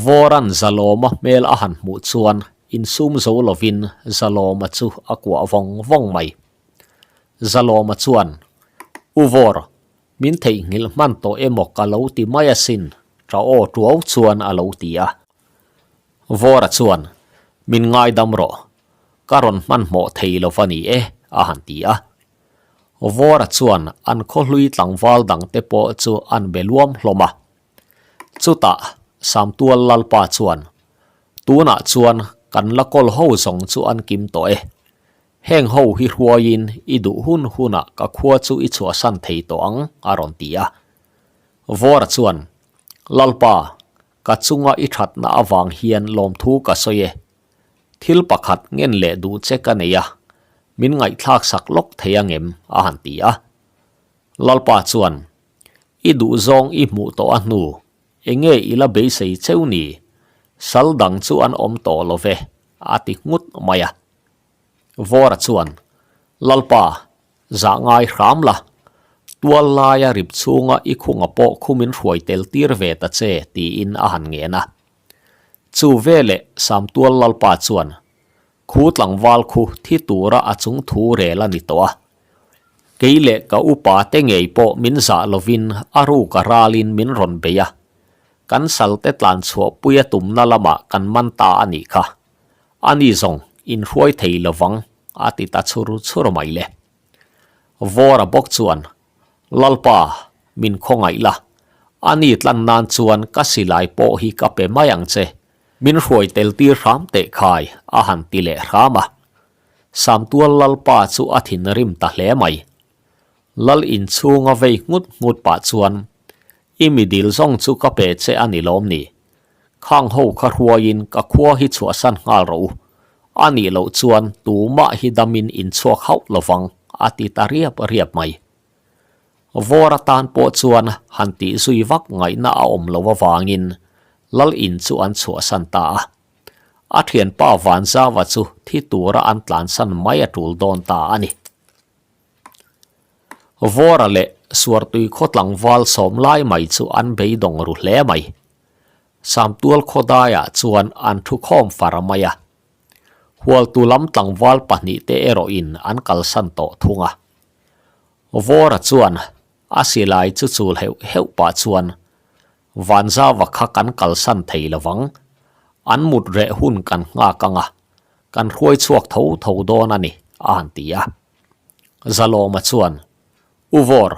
Speaker 1: Vawran Zalawma hmel a han hmuh chuan insum zo lovin Zalawma chu a kuah vawng vawng mai. Zalawma chuan, U Vawr, Min theihnghilh hman tawh emaw ka lo ti mai asin, ṭa aw ṭuau chuan a lo ti a. Vawra chuan, Min ngaidam rawh, ka rawn hmanhmawh thei lo va ni e, a han ti a. Vawra chuan an khawhlui tlangval dangte pawh chu an be luam hlawm a. Chutah Samtual Lalpa chuan, Tunah chuan kan la kawl ho zawng chu an kim tawh e, Heng ho hi hruaiin i duh hun hunah ka khua chu i chhuahsan thei tawh ang, a rawn ti a. Vawra chuan, Lalpa, ka chunga i thatna avang hian lawmthu ka sawi e. Thil pakhat ngen leh duh che ka nei a, min ngaihthlak sak lawk thei angem? a han ti a. Lalpa chuan, I duhzawng i hmuh tawh a hnu, enge i la beisei cheu ni? Sal dang chu an awm tawh lo ve, a ti nghut mai a. Vawra chuan, Lalpa, zah ngai hram la, tual laia rip chhunga i khunga pawh khu min hruai tel tir ve ta che, tiin a han ngen a. Chu veleh Samtual Lalpa chuan, Khu tlangval khu thi tura a chung thu rel a ni tawh a. Kei leh ka upa te ngei pawh min zah lovin a ruk a ralin min rawn bei a. Kan salte tlan chhuahpui a tumna lamah kan man ta a nih kha. A ni zawng inhruai thei lovang a ti ta chhur chhur mai le. Vawra bawk chuan, Lalpa, min khawngaih la, a ni tlan nan chuan ka silai pawh hi ka pe mai ang che, min hruai tel tir hram teh khai a han ti leh hram a. Samtual Lalpa chu a thinrim ta hle mai. Lal inchhunga vei nghut nghut pah chuan, I mi dil zawng chu ka pe che a ni lawm ni? Khang ho kha hruaiin ka khua hi chhuahsan nghal rawh u. A nih loh chuan tumah hi damin inchhuak hauh lovang, a ti ta riap riap mai. Vawr atan pawh chuan han tih zui vak ngaihna a awm loh avangin Lal in chu an chhuahsan ta a. A thianpa Vanzava chu thi tura an tlansan mai a tul dawn ta a ni. Vawra leh Suartui khaw tlangval sawm lai mai chu an beidawng ru hle mai. Samtual khaw daiah chuan an thu khawm far mai a. Hualtu lam tlangval pahnihte erawhin an kalsan tawh thung a. Vawra chuan a silai chu chul heuh heuh pah chuan Vanzava kha kan kalsan thei lovang, an mut reh hun kan nghak ang a, kan hruai chhuak tho tho dawn a ni, a han ti a. Zalawma chuan, U Vawr,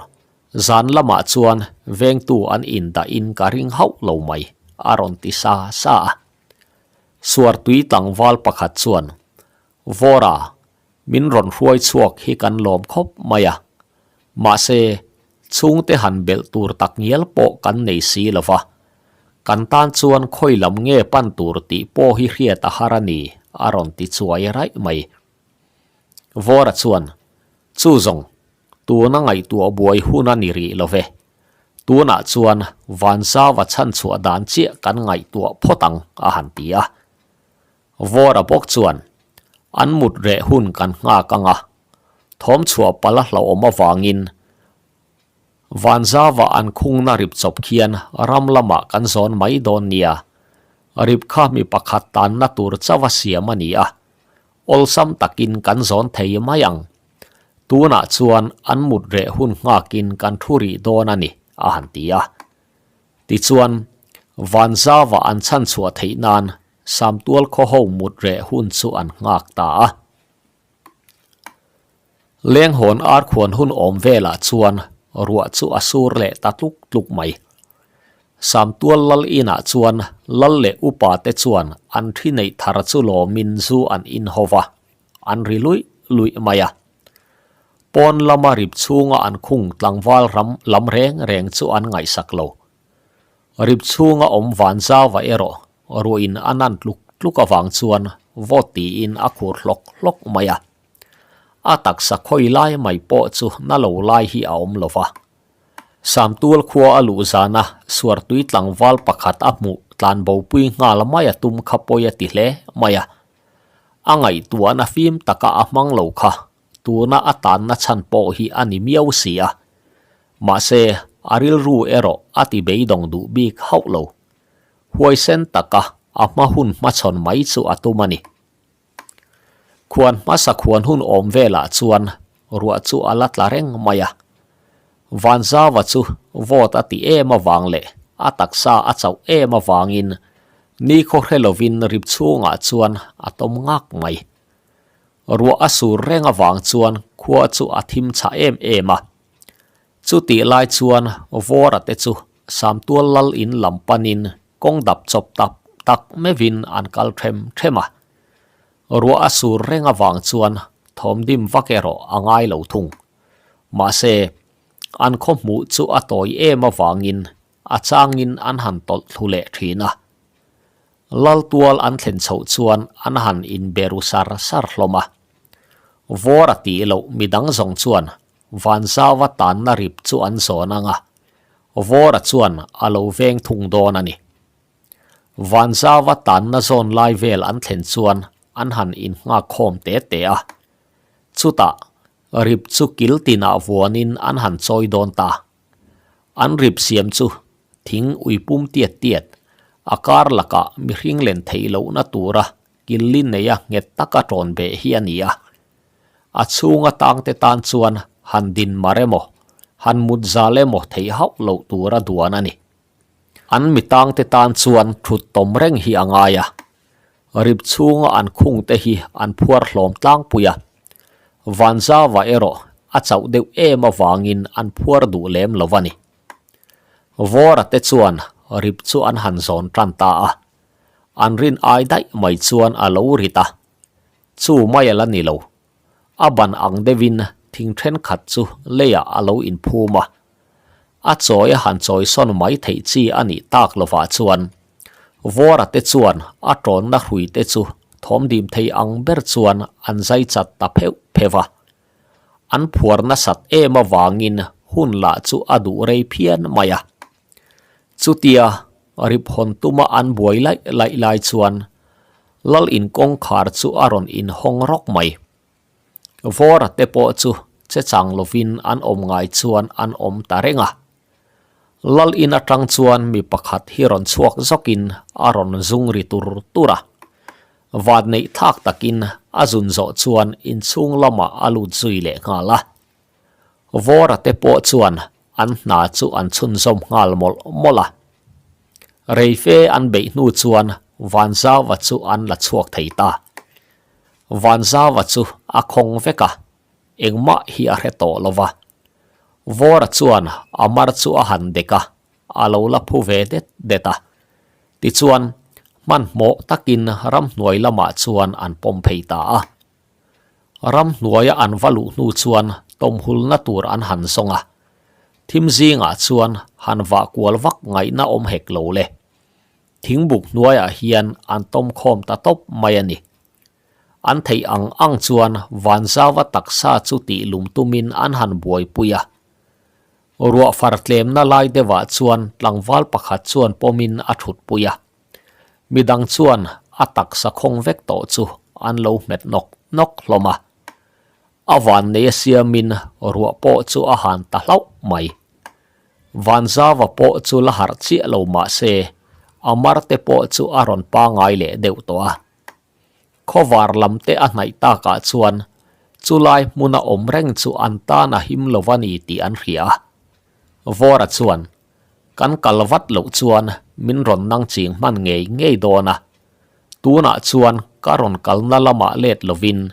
Speaker 1: zan lamah chuan vengtu an indahin ka ring hauh lo mai, a rawn ti sa sa a. Suartui tlangval pakhat chuan, Vawra, min rawn hruai chhuak hi kan lawm khawp mai a, mahse, chhungte han belh tur tak ngial pawh kan nei si lo va. Kan tan chuan khawi lam nge pan tur tih pawh hi hriat a har a ni, a rawn ti chuai raih mai. Vawra chuan, Chu zawng, tuna ngaihtuah buai hun a ni rih lo ve. Tunah chuan Vanzauva chhanchhuah dan chiah kan ngaihtuah phawt ang, a han ti a. Vawra bawk chuan, An mut reh hun kan nghak ang a, thawm chhuah palh a hlauhawm avangin Vanzauva an khungna rip chawp khian ram lamah kan zawn mai dawn nia. Rip kha mi pakhat tanna tur chauh a siam a ni a, awlsam takin kan zawn thei mai ang. Tunah chuan an mut reh hun nghakin kan thu rih dawn a ni, a han ti a. Tichuan, Vanzauva an chhanchhuah theih nan Samtual khaw ho mut reh hun chu an nghak ta a. Lenghawn arkhuan hun awm velah chuan ruah chu a sur leh ta tluk tluk mai. Samtual lal inah chuan lal leh upa te chuan an thi neih thar chu lawmin zu an in ho va, an ri luih luih mai a. Pawn lama rip chhunga an khung tlangval ram lam reng reng chu an ngaihsak lo. Rip chhunga awm van zauva erawh ruahin a nan tluk tluk avang chuan vawt tiin a khur hlawk hlawk mai a. A taksa khawi lai mai pawh chu na lo lai hi a awm lo va. Samtual khua a luh zana suartui tlangval pakhat a hmuh tlanbopui nghal mai a tum kha pawi a ti hle mai a. A ngaihtuahna fim taka a hmang lo kha Tuna a tanna chhan pawh hi a ni miau si a. Mahse, a rilru erawh a ti beidawng duh bik hauh lo. Huaisen taka a hma hun hmachhawn mai chu a tum a ni. Khuan hmasa khuan hun awm velah chuan ruah chu a la tla reng mai a. Vanzava chu vawt a ti em avang leh a taksa a chauh em avangin nikhaw hre lovin rip chhungah chuan a tawm ngak mai. Ruah a sur reng avang chuan khua chu a thim chhah em em a. Chutih lai chuan Vawra te chu Samtual lal in lam panin kawng dap chawp tak tak meuhin an kal them them a. Ruah a sur reng avang chuan thawmdim vak erawh a ngai lo thung. Mahse, an khaw hmuh chu a tawi em avangin a changin an han tawlh thlu leh thin a. Laltual an thlen chhoh chuan an han inbe ru sar sar hlawm a. Vawr a tih loh midang zawng chuan Vanzauva tanna rip chu an zawn ang a, Vawra chuan a lo veng thung dawn a ni. Vanzauva tanna zawn lai vel an thlen chuan an han innghak khawm te te a. Chutah rip chu kil tinah vuanin an han chawi dawn ta. An rip siam chu thing ui pum tiat tiat, a kar lakah mihring len theih lohna tura killi neia nghet taka tawn beh hi a ni a. A chhunga tangte tan chuan han din mar emaw, han mut zal emaw theih hauh loh tura duan a ni. An mi tangte tan chuan thut tawm reng hi a ngai a. Rip chhunga an khungte hi an phuar hlawm tlangpui a. Vanzava erawh a chauh deuh em avangin an phuar duh lem lo a ni. Vawra te chuan rip chu an han zawn tan ta a, an rin ai daih mai chuan a lo rit a, chu mai a la ni lo. A ban ang deuhin thing thenkhat chu leiah a lo inphum a, a chawi a han chawi sawn mai theih chi a nih tak lovah chuan Vawra te chuan a tawnna hrui te chu thawmdim thei ang ber chuan an zai chat ta pheuh pheuh a. An phuar nasat em avangin hun lah chu a duh rei phian mai a. Chutia rip hawn tuma an buai laih laih lai chuan Lal in kawngkhar chu a rawn inhawng rawk mai. Vawra te pawh chu che chang lovin an awm ngai chuan an awm ta reng a. Lal in atang chuan mi pakhat hi rawn chhuak zawkin a rawn zung ri tur tur a. Van neih thlak takin a zun zawh chuan inchhung lamah a lut zui leh nghal a. Vawra te pawh chuan an hna chu an chhunzawm nghal mawlh mawlh a. Reife an beih hnu chuan Vanzauva chu an la chhuak thei ta. Vanzauva chu a khawng vek a. Engmah hi a hre tawh lo va. Vawra chuan a mar chu a han dek a, a lo la phu ve det det a. Tichuan, hmanhmawh takin ramhnuai lamah chuan an pawm phei ta a. Ramhnuaia an va luh hnu chuan tawmhulna tur an han zawng a. Thim zingah chuan han vah kual vak ngaihna awm hek lo le. Thingbuk hnuaiah hian an tawm khawm ta tawp mai a ni. An theih ang ang chuan Vanzauva taksa chu tih lum tumin an han buaipui a. Ruah far tlemna lai deuhah chuan tlangval pakhat chuan pawmin a thutpui a. Midang chuan a taksa khawng vek tawh chu an lo hmet nawk nawk hlawm a. A vannei a siamin ruah pawh chu a han ta hlauh mai. Vanzava pawh chu la harh chiah lo mah se, a mar te pawh chu a rawn pangai leh deuh tawh a. Khawvar lam te a hnaih takah chuan chulai hmuna awm reng chu an tan a him lo a ni tih an hria a. Vawra chuan, Kan kal vat loh chuan min rawn nang ching hman ngei ngei dawn a. Tunah chuan ka rawn kalna lamah let lovin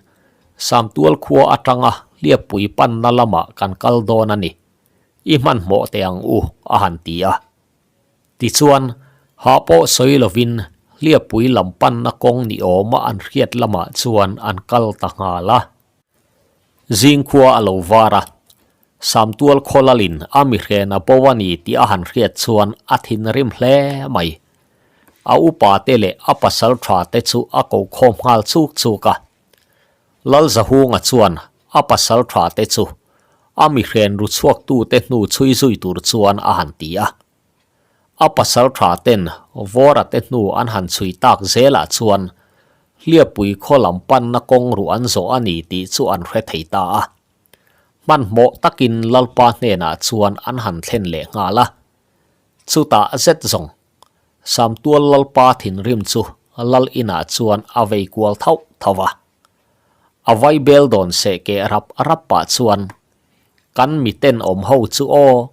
Speaker 1: Samtual khua atanga Hliappui panna lamah kan kal dawn a ni. I hmanhmawh teh ang u, a han ti a. Tichuan, hah pawh sawi lovin Hliappui lam panna kawng ni awma an hriat lamah chuan an kal ta nghal a. Zing khua a lo var a, Samtual khawlalin a mihren a bo a ni tih a han hriat chuan a thinrim hle mai. A upa te leh a pasal tha te chu a ko khawm nghal chuk chuk a. Lalzahunga chuan a pasal tha te chu a mihren ru chhuak tute hnu chhui zui tur chuan a han ti a. A pasal tha ten Vawra te hnu an han chhui tak zelah chuan Hliappui khaw lam panna kawng ruh an zawh a ni tih chu an hre thei ta a. Hmanhmawh takin Lalpa hnenah chuan an han thlen leh nghal a. Chutah zet zawng, Samtual Lalpa thinrim chu Lal inah chuan a vei kual thauh thauh a. A vaibel dawn seh keh rap rap pah chuan, Kan miten awm ho chu aw,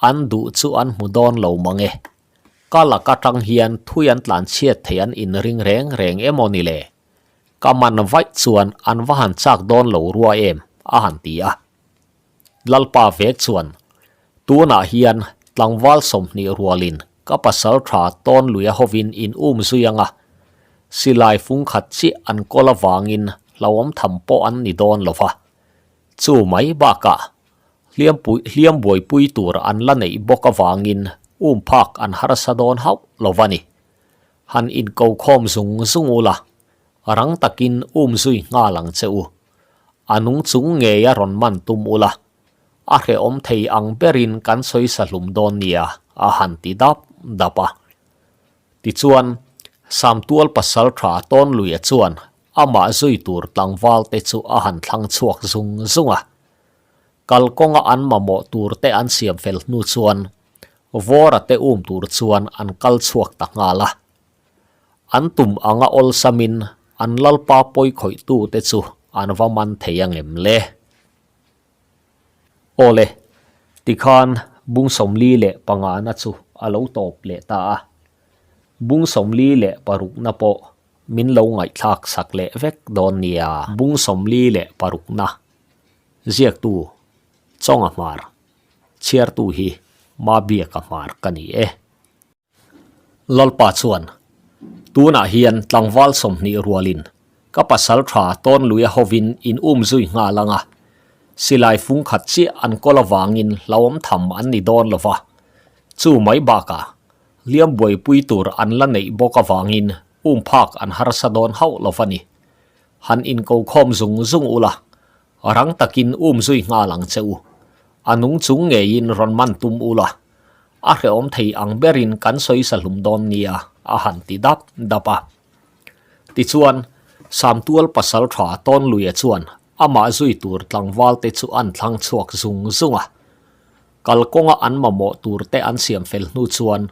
Speaker 1: an duh chu an hmu dawn lo mang e. Ka lak atang hian thui an tlan chhiat thei an inring reng reng emaw ni le? Ka man vaih chuan an va han chak dawn lo rua em? a han ti a. Lalpa vek chuan, Tunah hian tlangval 20 rualin ka pasal tha tawn luia hovin in um zui ang a, silai fung khat chiah an kawl avangin hlauhawm tham pawh an ni dawn lo va. Chu mai bakah hliampui hliam buaipui tur an la neih bawk avangin um phak an harsa dawn hauh lo va ni. Han inko khawm zung zung ula, rang takin um zui nghal ang che u. A nung chung ngei a rawn man tum ula, a hrehawm thei ang berin kan sawi sa hlum dawn nia, a han ti dap dap a. Tichuan, Samtual pasal tha Tawnluia chuan amah zui tur tlangval te chu a han thlang chhuak zung zung a. Kalkawnga an mamawh tur te an siam fel hnu chuan Vawra te um tur chuan an kal chhuak ta nghal a. An tum anga awlsamin an lalpa pawi khawihtu te chu an va man thei angem le? Awle, tikhan bung 45 na chu a lo tawp leh ta a. Bung 46 na pawh min lo ngaihthlak sak leh vek dawn nia. Bung 46 na ziaktu Chawnga Hmar chhiartu hi Mabiaka Hmar ka ni e. Lalpa chuan, Tunah hian tlangval 20 rualin ka pasal tha tawn luia hovin in um zui nghal ang a, silai fung khat chiah an kawl avangin hlauhawm tham an ni dawn lo va, chu mai bakah hliam buaipui tur an la neih bawk avangin um phak an harsa dawn hauh lo va ni. Han inko khawm zung zung ula, rang takin um zui nghal ang che u. A nung chung ngeiin rawn man tum ula, a hrehawm thei ang berin kan sawi sa hlum dawn nia, a han ti dap dap a. Tichuan, Samtual pasal tha Tawnluia chuan amah zui tur tlangval te chu an thlang chhuak zung zung a. Kalkawnga an mamawh tur te an siam fel hnu chuan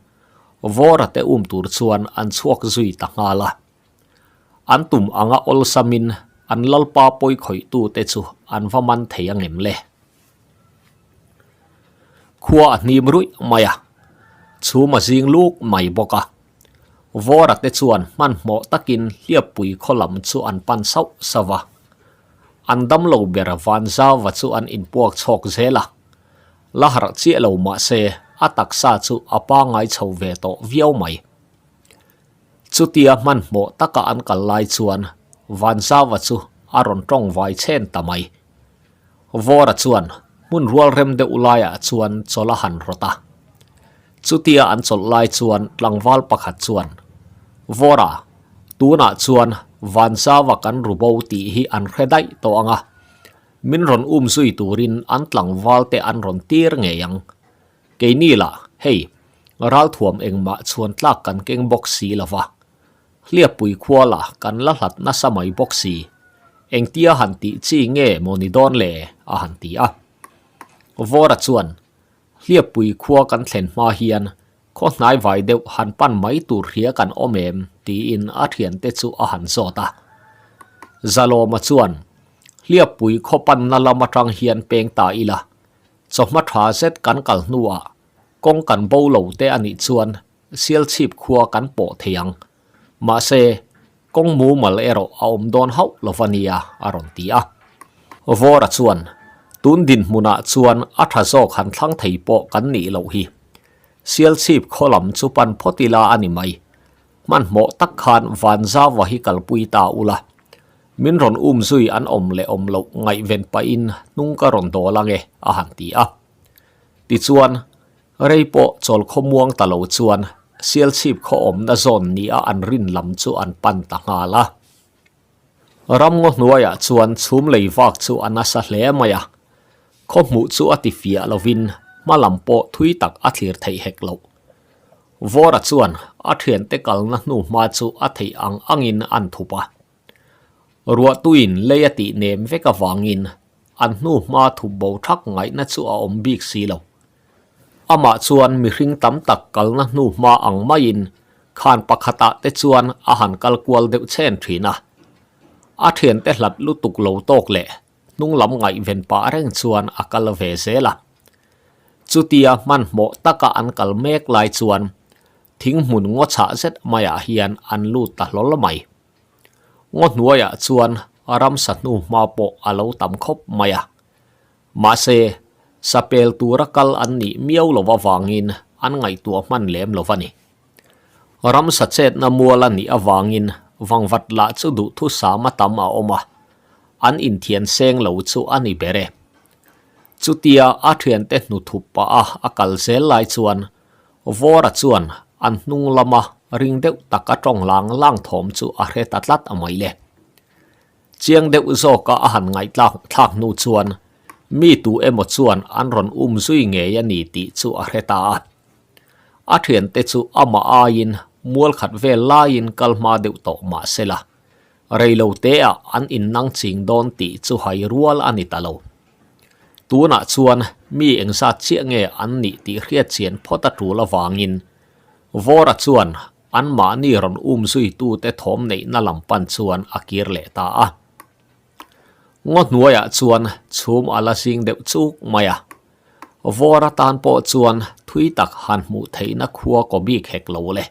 Speaker 1: Vawra te um tur chuan an chhuak zui ta nghal a. An tum anga awlsamin an lalpa pawi khawihtu te chu an va man thei angem le? Khua a hnim ruih mai a, chhum a zing luk mai bawk a. Vawra te chuan hmanhmawh takin Hliappui khaw lam chu an pan sauh sauh a. An damlo ber Vanzauva chu an inpuak chhawk zel a. La harh chiah lo mah se a taksa chu a pangngai chho ve tawh viau mai. Chutia hmanhmawh taka an kal lai chuan Vanzauva chu a rawn tawng vai chhen ta mai. Vawra chuan hmun rual rem deuh laiah chuan chawlh a han rawt a. Chutia an chawlh lai chuan tlangval pakhat chuan, Vawra, tunah chuan Vanzava kan ru bo tih hi an hre daih tawh ang a, min rawn um zui turin an tlangval te an rawn tir ngei ang. Keini lah, hei, ralthuam engmah chhuan tlak kan keng bawk si lo va, Hliappui khua la kan la hlat nasa mai bawk si, engtia han tih chi nge maw ni dawn le? a han ti a. Vawra chuan, Hliappui khua kan thlen hma hian khaw hnai vai deuh han pan mai tur hria kan awm em? tiin a thiante chu a han zawt a. Zalawma chuan, Hliappui khaw panna lam atang hian peng ta ila, chawhma tha zet kan kal hnuah kawng kan bo lo te a nih chuan Sialchhip khua kan pawh thei ang. Mahse, kawng mumal erawh a awm dawn hauh lo va nia, a rawn ti a. Vawra chuan, Tun dinhmunah chuan a tha zawk han thlang thei pawh kan nih loh hi. Sialchhip khaw lam chu pan phawt ila a ni mai. Hmanhmawh tak khan Vanzava hi kalpui ta ula. Min rawn um zui an awm leh awm loh ngaihven pahin hnung ka rawn dawl ange, a han ti a. Tichuan, Rei pawh chawl khawmuang ta lo chuan Sialchhip khaw awmna zawn nia an rin lam chu an pan ta nghal a. Ramngaw hnuaiah chuan chhum lei vak chu a nasa hle mai a, khaw hmuh chu a ti fiah lovin hma lam pawh thui tak a thlir theih hek loh. Vawra chuan a thiante kalna hnu hma chu a theih ang angin an thup a. Ruahtuiin lei a tih nem vek avangin an hnu hma thup bo thak ngaihna chu a awm bik si lo. Amah chuan mihring tam tak kalna hnu hma ang maiin khan pakhatah te chuan a han kal kual deuh chhen thin a. A thiante hlat lutuk lo tawk leh hnung lam ngaihven pah reng chuan a kal ve zel a. Chutia hmanhmawh taka an kal mek lai chuan thing hmun ngaw chhah zet maiah hian an lut ta hlawl mai. Ngaw hnuaiah chuan ramsa hnu hma pawh a lo tam khawp mai a. Mahse, sapel tura kal an nih miau lo avangin an ngaihtuah hman lem lo a ni. Ramsa chetna mual a nih avangin vangvat lah chu duhthusam a tam a awm a, an inthian seng lo chu a ni ber e. Chutia a thiante hnuthup pah a a kal zel lai chuan Vawra chuan an hnung lama ring deuh taka tawng lang lang thawm chu a hre ta tlat a mai le. Chiang deuh zawka a han ngaihtlak thlak hnu chuan mi tu emaw chuan an rawn um zui ngei a ni tih chu a hre ta a. A thiante chu amah aiin mual khat vel laiin kal hma deuh tawh mah se la, reilo teah an innang ching dawn tih chu hai rual a ni ta lo. Tunah chuan mi engzat chiah nge an nih tih hriat chian phawt a tul avangin Vawra chuan Anmahni rawn um zuitute thawm neihna lam pan chuan a kir leh ta a. Ngaw hnuaiah chuan chhum a la zing deuh chuk mai a. Vawr atan pawh chuan thui tak han hmuh theihna khua kaw bik hek lo le.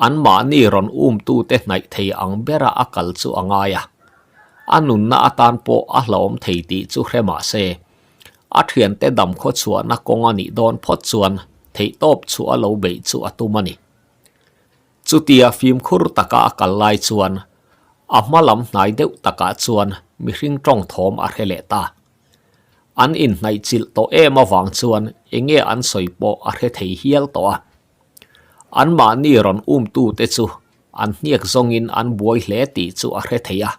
Speaker 1: Anmahni rawn umtute hnaih thei ang bera a kal chu a ngai a. A nunna atan pawh a hlauhawm thei tih chu hre mah se, a thiante damkhaw chhuahna kawng a nih dawn phawt chuan theihtawp chu a lo beih chu a tum a ni. Chutia fimkhur taka a kal lai chuan a hma lam hnai deuh takah chuan mihring tawng thawm a hre leh ta. An inhnaih chilh tawh em avang chuan enge an sawi pawh a hre thei hial tawh a. Anmahni rawn umtute chu an hniak zawngin an buai hle tih chu a hre thei a.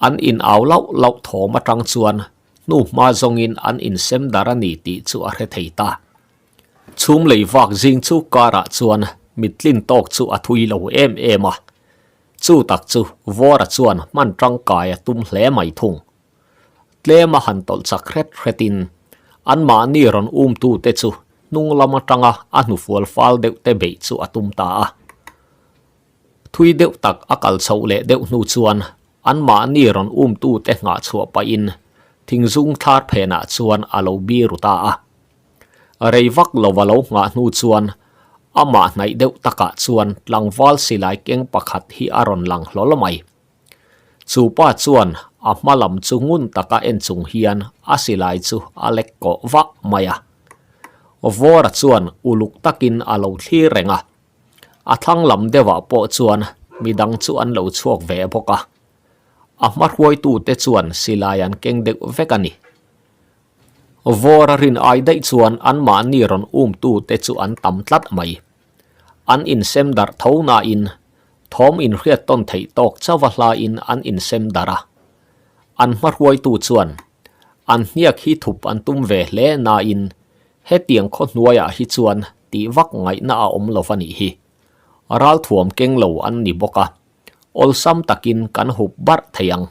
Speaker 1: An in au lauh lauh thawm atang chuan hnu hma zawngin an insem dar a ni tih chu a hre thei ta. Chhum lei vak zing chu karah chuan mittlin tawk chu a thui lo em em a. Chu tak chu Vawra chuan hman tangkai a tum hle mai thung. Tlem a han tawlh chak hret hretin anmahni rawn umtute chu hnung lam atanga a hnufual fal deuh te beih chu a tum ta a. Thui deuh tak a kal chhoh leh deuh hnu chuan anmahni rawn umtute nghah chhuah pahin thingzung thlar phenah chuan a lo biru ta a. Rei vak lova lo nghah hnu chuan amah hnaih deuh takah chuan tlangval silai keng pakhat hi a rawn lang hlawl mai. Chu pa chuan a hma lam chu ngun taka en chung hian a silai chu a lek kawh vah mai a. Vawra chuan uluk takin a lo thlir reng a. A thlang lam deuhah pawh chuan midang chu an lo chhuak ve bawk a, a hma hruaitute chuan silai an keng deuh vek a ni. Vawra rin ai daih chuan anmahni rawn umtute chu an tam tlat mai. An insem darh tho nain thawm inhriat tawn theih tawk chauha hlain an insem darh a. An hmahruaitu chuan an hniak hi thup an tum ve hle nain hetiang khaw hnuaiah hi chuan tih vak ngaihna a awm lo va nih hi. Ralthuam keng lo an ni bawk a, awlsam takin kan hup barh thei ang.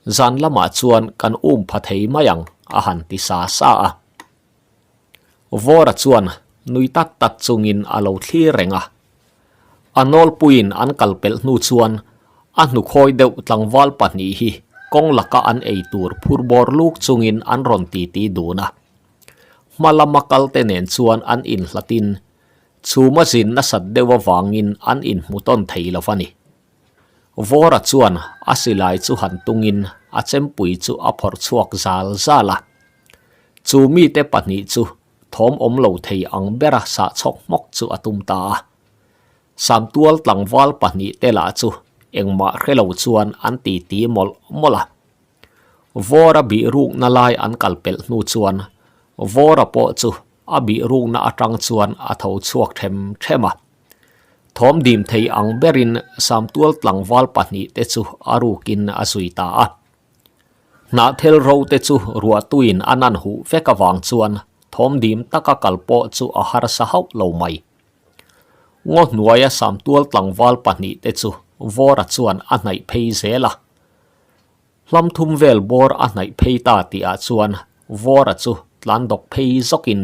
Speaker 1: Zan lamah chuan kan um pha thei mai ang, a han ti sa sa a. Vawra chuan nui tat tat chungin a lo thlir reng a. A nawlpuiin an kal pelh hnu chuan a hnukhawi deuh tlangval pahnih hi kawng laka an ei tur phur bawr luk chungin an rawn titi dun a. Hma lama kalte nen chuan an inhlatin chhuma zin nasat deuh avangin an inhmu tawn thei lo a ni. Vawra chuan a silai chu han tungin a chempui chu a phawrh chhuak zal zal a. Chu mite pahnih chu thawm awm lo thei ang bera sah chhawk hmawk chu a tum ta a. Samtual tlangval pahnih te lah chu engmah hre lo chuan an titi mawlh mawlh a. Vawra bih rukna lai an kal pelh hnu chuan Vawra pawh chu a bih rukna atang chuan a tho chhuak them them a. Thawm dim thei ang berin Samtual tlangval pahnih te chu a rukin a zui ta a. Hnahthel ro te chu ruahtuiin a nan huh vek avang chuan thawm dim taka kal pawh chu a harsa hauh lo mai. Ngaw hnuaia Samtual tlangval pahnih te chu Vawra chuan a hnaih phei zel a. Hlam thum vel bawr a hnaih phei ta tihah chuan Vawra chu tlan dawk phei zawkin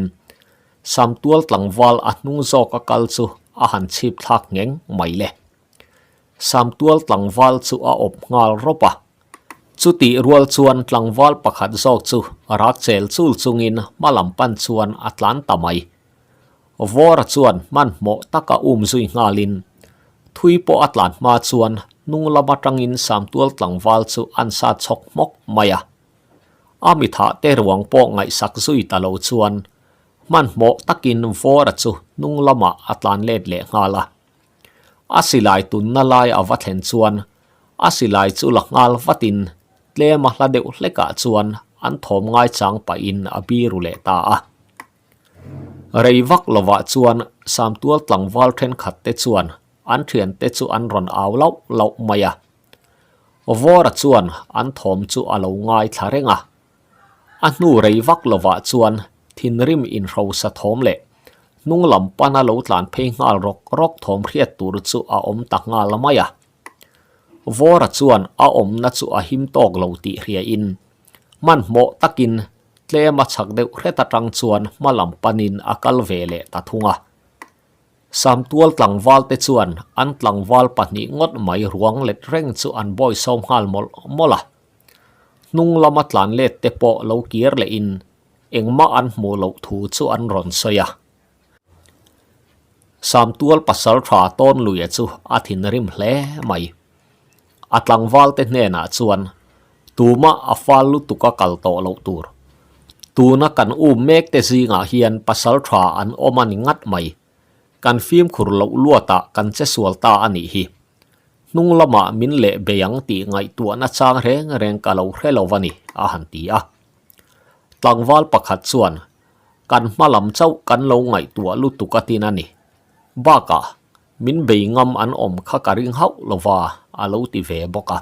Speaker 1: Samtual tlangval a hnung zawka kal chu a han chhip thlak ngheng mai le. Samtual tlangval chu a awp nghal rawp a. Chutih rual chuan tlangval pakhat zawk chu rak chel chul chungin hma lam pan chuan a tlan ta mai. Vawra chuan hmanhmawh taka um zui nghalin thui pawh a tlan hma chuan hnung lam atangin Samtual tlangval chu an sat chhawk hmawk mai a. A mithah te ruang pawh ngaihsak zui ta lo chuan hmanhmawh takin Vawra chu hnung lamah a tlan let leh nghal a. A silai tunna lai a va thlen chuan a silai chu la nghal vatin tlem a hla deuh hlekah chuan an thawm ngaichang pahin a biru leh ta a. Rei vak lovah chuan Samtual tlangval thenkhat te chuan an thiante chu an rawn au lauh lauh mai a. Vawra chuan an thawm chu a lo ngaithla reng a. A hnu rei vak lovah chuan thinrim inhrosa thawm leh hnung lam pana lo tlan phei nghal rawk rawk thawm hriat tur chu a awm ta nghal mai a. Vawra chuan a awmna chu a him tawk lo tih hriain hmanhmawh takin tlem a chhak deuh hret atang chuan hma lam panin a kal ve leh ta thung a. Samtual tlangval te chuan an tlangval pahnih ngawt mai ruang let reng chu an bawisawm nghal mawlh mawlh a. Hnung lama tlan let te pawh lo kir lehin engmah an hmuh loh thu chu an rawn sawi a. Samtual pasal tha tawn luia chu a thinrim hle mai. A tlangval te hnenah chuan tumah a fal lutuk a kal tawh loh tur. Tuna kan um mek te zingah hian pasal tha an awm a ni ngat mai. Kan fimkhur loh luatah kan che sual ta a nih hi. Hnung lamah min leh bei ang tih ngaihtuahna chang reng reng ka lo hre lo a ni, a han ti a. Tlangval pakhat chuan kan hma lam chauh kan lo ngaihtuah lutuk a tin a ni. Bakah min bei ngam an awm kha ka ring hauh lo va, a lo ti ve bawk a.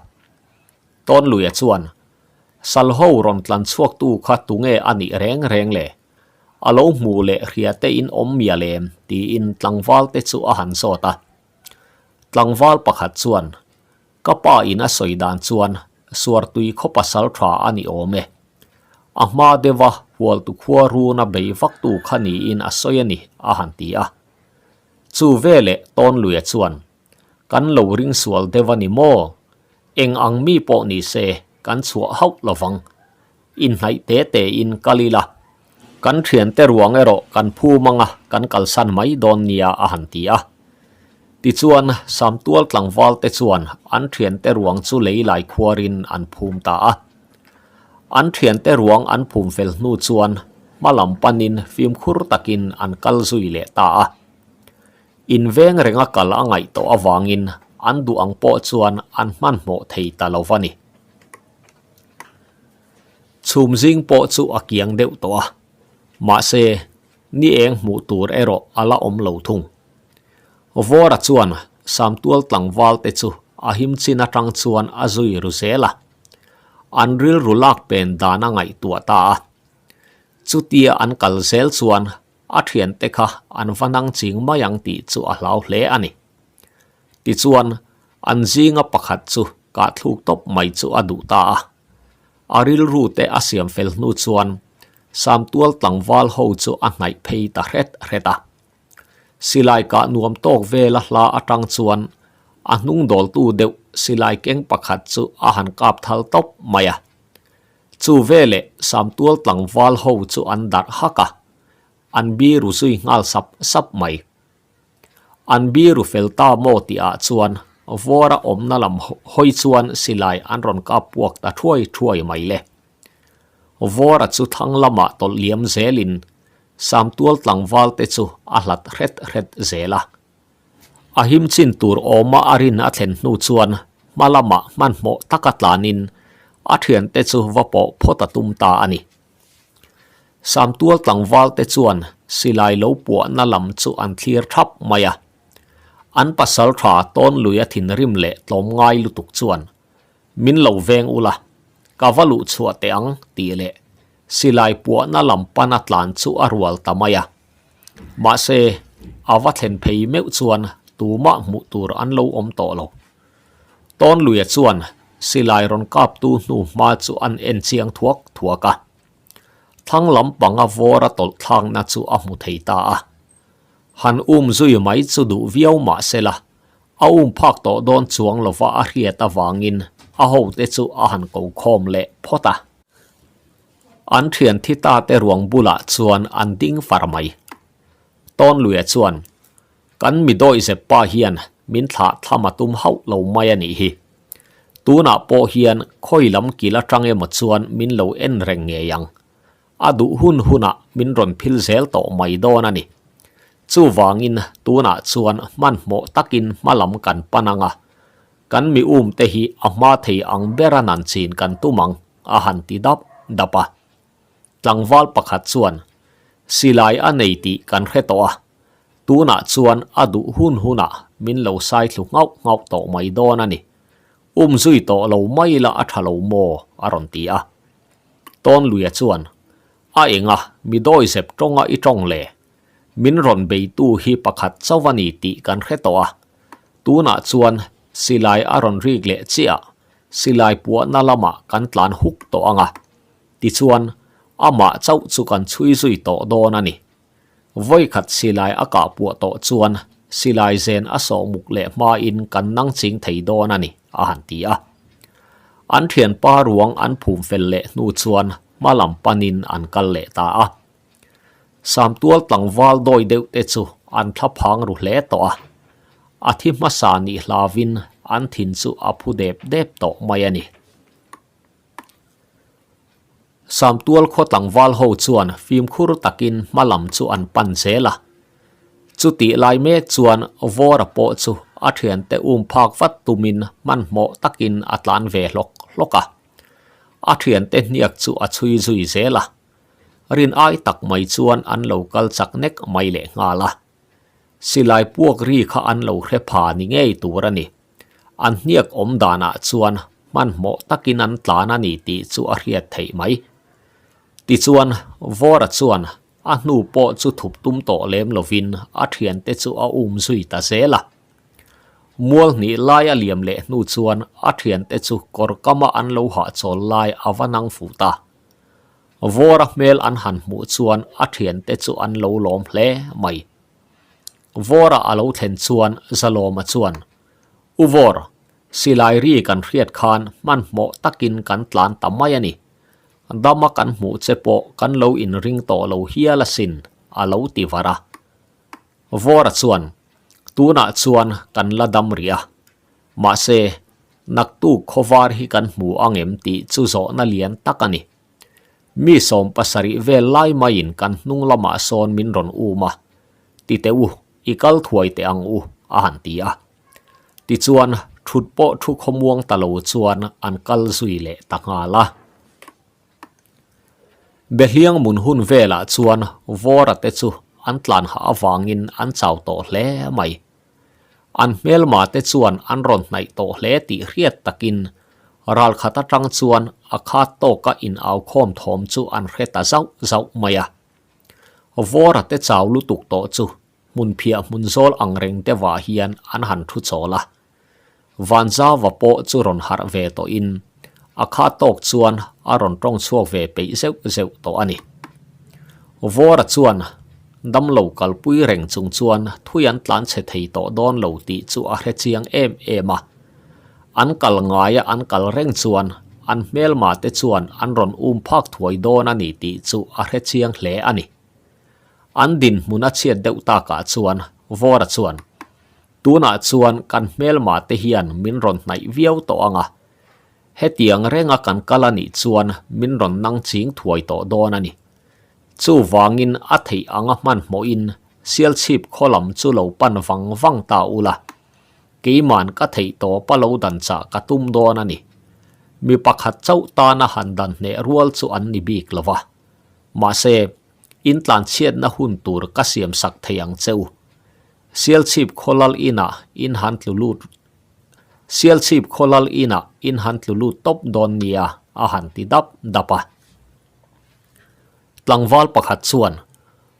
Speaker 1: Tawnluia chuan, Salho rawn tlan chhuaktu kha tunge a nih reng reng le? A lo hmuh leh hria te in awm mial em? tiin tlangval te chu a han zawt a. Tlangval pakhat chuan, Ka pa in a sawi dan chuan Suartui khaw pasal tha a ni awm e. A hma deuha hualtu khua runa bei vaktu kha niin a sawi a ni, a han ti a. Chu veleh Tawnluia chuan, Kan lo ring sual deuh a ni maw? Eng ang mi pawh ni se kan chhuah hauh lovang. Inhnaih te tein kal ila, kan thiante ruang erawh kan phum anga kan kalsan mai dawn nia a han ti a. Tichuan, Samtual tlangval te chuan an thiante ruang chu lei lai khuarin an phum ta a. An thiante ruang an phum fel hnu chuan hma lam panin fimkhur takin an kal zui leh ta a. Inveng renga kal a ngaih tawh avangin an duh ang pawh chuan an hmanhmawh thei ta lo va ni. Chhum zing pawh chu a kiang deuh tawh a, mahse ni eng hmuh tur erawh a la awm lo thung. Vawra chuan Samtual tlangval te chu a him chin atang chuan a zui ru zel a, an rilru lak pen dan a ngaihtuah ta a. Chutia an kal zel chuan a thiante kha an va nang ching mai ang tih chu a hlau hle a ni. Tichuan, an zinga pakhat chu kahthluk tawp mai chu a duh ta a. A rilru te a siam fel hnu chuan Samtual tlangval ho chu a hnaih phei ta hret hret a. Silai kah nuam tawk vela hla atang chuan a hnung dawltu deuh silai keng pakhat chu a han kap thal tawp mai a. Chu veleh Samtual tlangval ho chu an darh hak a, an biru zui nghal sap sap mai. An biru fel ta maw tih ah chuan Vawra awmna lam hawi chuan silai an rawn kap puak ta thuai thuai mai le. Vawra chu thlang lamah tawlh liam zelin Samtual tlangval te chu a hlat hret hret zel a. A him chin tur awma a rin a thlen hnu chuan hma lamah hmanhmawh taka tlanin a thiante chu va pawh phawt a tum ta a ni. Samtual tlangval te chuan silai lo puahna lam chu an thlir thap mai a. An pasal tha tawn lui a thinrim leh tlawm ngai lutuk chuan min lo veng ula, ka va luh chhuah teh ang tih leh silai puahna lam pana tlan chu a rual ta mai a. Mahse, a va thlen phei meuh chuan tumah hmuh tur an lo awm tawh lo. Tawnluia chuan silai rawn kaptu hnu hma chu an en chiang thuak thuak a. Thlang lampanga vawra tawlh thlakna chu a hmu thei ta a. Han um zui mai chu duh viau mah sela, a um phak tawh dawn chuang lova a hriat avangin a hote chu a han ko khawm leh phawt a. An thian thi ta te ruang bulah chuan an ding far mai. Tawnluia chuan, Kan mi dawi zep pa hian min thlah thlam a tum hauh lo mai a nih hi. Tunah pawh hian khawi lam kil atang emaw chuan min lo en reng ngei ang. A duh hun hunah min rawn phil zel tawh mai dawn a ni. Chuvangin tunah chuan hmanhmawh takin hma lam kan pan ang a, kan mi um te hi a hma thei ang bera nan chin kan tum ang, a han ti dap dap a. Tlangval pakhat chuan, Silai a nei tih kan hre tawh a, tunah chuan a duh hun hunah min lo sai thlu nghauh nghauh tawh mai dawn a ni. Um zui tawh lo mai la a tha lo maw? a rawn ti a. Tawnluia chuan, A enga, mi dawi zep tawnga i tawng le? Min rawn beitu hi pakhat chauh a ni tih kan hre tawh a. Tunah chuan silai a rawn rik leh chiah, silai puahna lamah kan tlan huk tawh ang a. Tichuan, amah chauh chu kan chhui zui tawh dawn a ni. Vawikhat silai a kah puah tawh chuan silai zen a sawh muk leh hmain kan nang ching thei dawn a ni, a han ti a. An thianpa ruang an phum fel leh hnu chuan hma lam panin an kal leh ta a. Samtual tlangval dawi deuh te chu an thla phang ru hle tawh a. A thi hmasa nih hlavin an thin chu a phu dep dep tawh mai a ni. Samtual khaw tlangval ho chuan fimkhur takin hma lam chu an pan zel a. Chutih lai mek chuan Vawra pawh chu a thiante um phak vat tumin hmanhmawh takin a tlan ve hlawk hlawk a. A thiante hniak chu a chhui zui zel a. Rin ai tak mai chuan an lo kal chak nek mai leh nghal a. Silai puak ri kha an lo hre pha ni ngei tur a ni. An hniak awm danah chuan hmanhmawh takin an tlan a ni tih chu a hriat theih mai. Tichuan, Vawra chuan a hnu pawh chu thup tum tawh lem lovin a thiante chu a um zui ta zel a. Mual hnih lai a liam leh hnu chuan a thiante chu kawr kama an lo hahchawl lai a va nang fuh ta. Vawra hmel an han hmuh chuan a thiante chu an lo lawm hle mai. Vawra a lo thlen chuan Zalawma chuan, U Vawr, silai ri kan hriat khan hmanhmawh takin kan tlan ta mai a ni. Dama kan hmuh che pawh kan lo inring tawh lo hial asin, a lo ti var a. Vawra chuan, Tunah chuan kan la dam rih a. Mahse, naktuk khawvar hi kan hmu ang em tih chu zawhna lian tak a ni. Mi 70 vel lai maiin kan hnung lamah sawn min rawn um a, Ti teh u, i kal thuai teh ang u, a han ti a. Tichuan, thut pawh thu khawmuang ta lo chuan an kal zui leh ta nghal a. Behliang mun hun velah chuan Vawra te chu an tlan hah avangin an chau tawh hle mai. An hmelma te chuan an rawn hnaih tawh hle tih hriat takin ralkhat atang chuan a khat tawka inaukhawm thawm chu an hre ta zauh zauh mai a. Vawra te chau lutuk tawh chu hmunphiah hmun zawl ang reng deuhah hian an han thu chawl a. Vanzava pawh chu rawn harh ve tawhin a kha tawk chuan a rawn tawng chhuak ve peih zeuh zeuh tawh a ni. Vawra chuan damlo kalpui reng chung chuan thui an tlan chhe thei tawh dawn lo tih chu a hre chiang em em a. An kal ngaia an kal reng chuan an hmelma te chuan an rawn um phak thuai dawn a ni tih chu a hre chiang hle a ni. An dinhmun a chhiat deuh takah chuan Vawra chuan, Tunah chuan kan hmelma te hian min rawn hnaih viau tawh ang a, hetiang renga kan kal a nih chuan min rawn nang ching thuai tawh dawn a ni. Chuvangin a theih anga hmanhmawhin Sialchhip khaw lam chu lo pan vang vang ta ula, keiman ka theih tawpa lo dan chah ka tum dawn a ni. Mi pakhat chauh tana han dan hneh rual chu an ni bik lo va. Mahse, in tlanchhiatna hun tur ka siam sak thei ang che u. Sialchhip khawlal inah in han tlu lut Sialchhip khawlal inah in han tlu lut tawp dawn nia a han ti dap dap a. Tlangval pakhat chuan,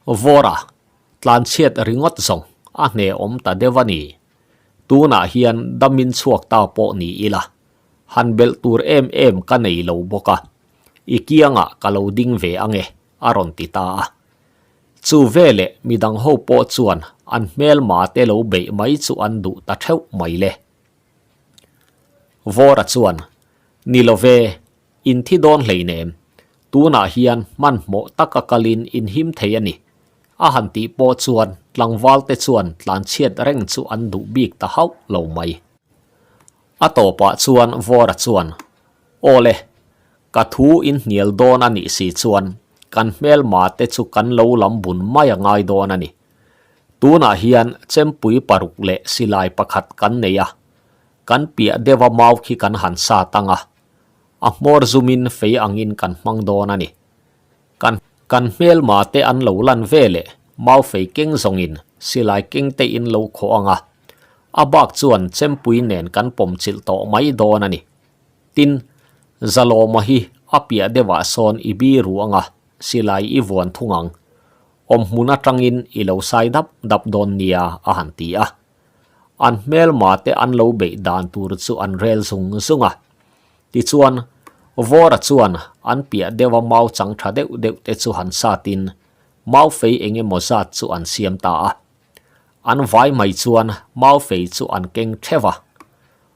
Speaker 1: Vawra, tlanchhiat ringawt zawng a hne awm ta deuh a ni. Tunah hian damin chhuak ta pawh ni ila, han belh tur em em ka nei lo bawk a. I kiangah ka lo ding ve ang e, a rawn ti ta a. Chu veleh midang ho pawh chuan an hmelma te lo beih mai chu an duh ta theuh mai le. Vawra chuan, Ni lo ve, in thi dawn hleinem, tunah hian hmanhmawh taka kalin in him thei a ni, a han tih pawh chuan tlangval te chuan tlanchhiat reng chu an duh bik ta hauh lo mai. A tawpah chuan Vawra chuan, Aw le, ka thu in hnial dawn a nih si chuan kan hmelma te chu kan lo lam bun mai a ngai dawn a ni. Tunah hian chempui paruk leh silai pakhat kan nei a, kan piah deuha mau khi kan han sat ang a, a hmawr zumin fei angin kan hmang dawn a ni. Kan kan hmelma te an lo lan ve leh mau fei keng zawngin silai keng te in lo khawh ang a, a bak chuan chempui nen kan pawm chilh tawh mai dawn a ni. Tin, Zalawma hi a piah deuhah sawn i bi ru anga silai i vuan thung ang. Awmhmun atangin i lo sai dap dap dawn nia a han ti a. An hmelma te an lo beih dan tur chu an rel zung zung a. Tichuan, Vawra chuan an piah deuha mau chang tha deuh deuh te chu han satin mau fei eng emaw zat chu an siam ta a. An vai mai chuan mau fei chu an keng theuh a.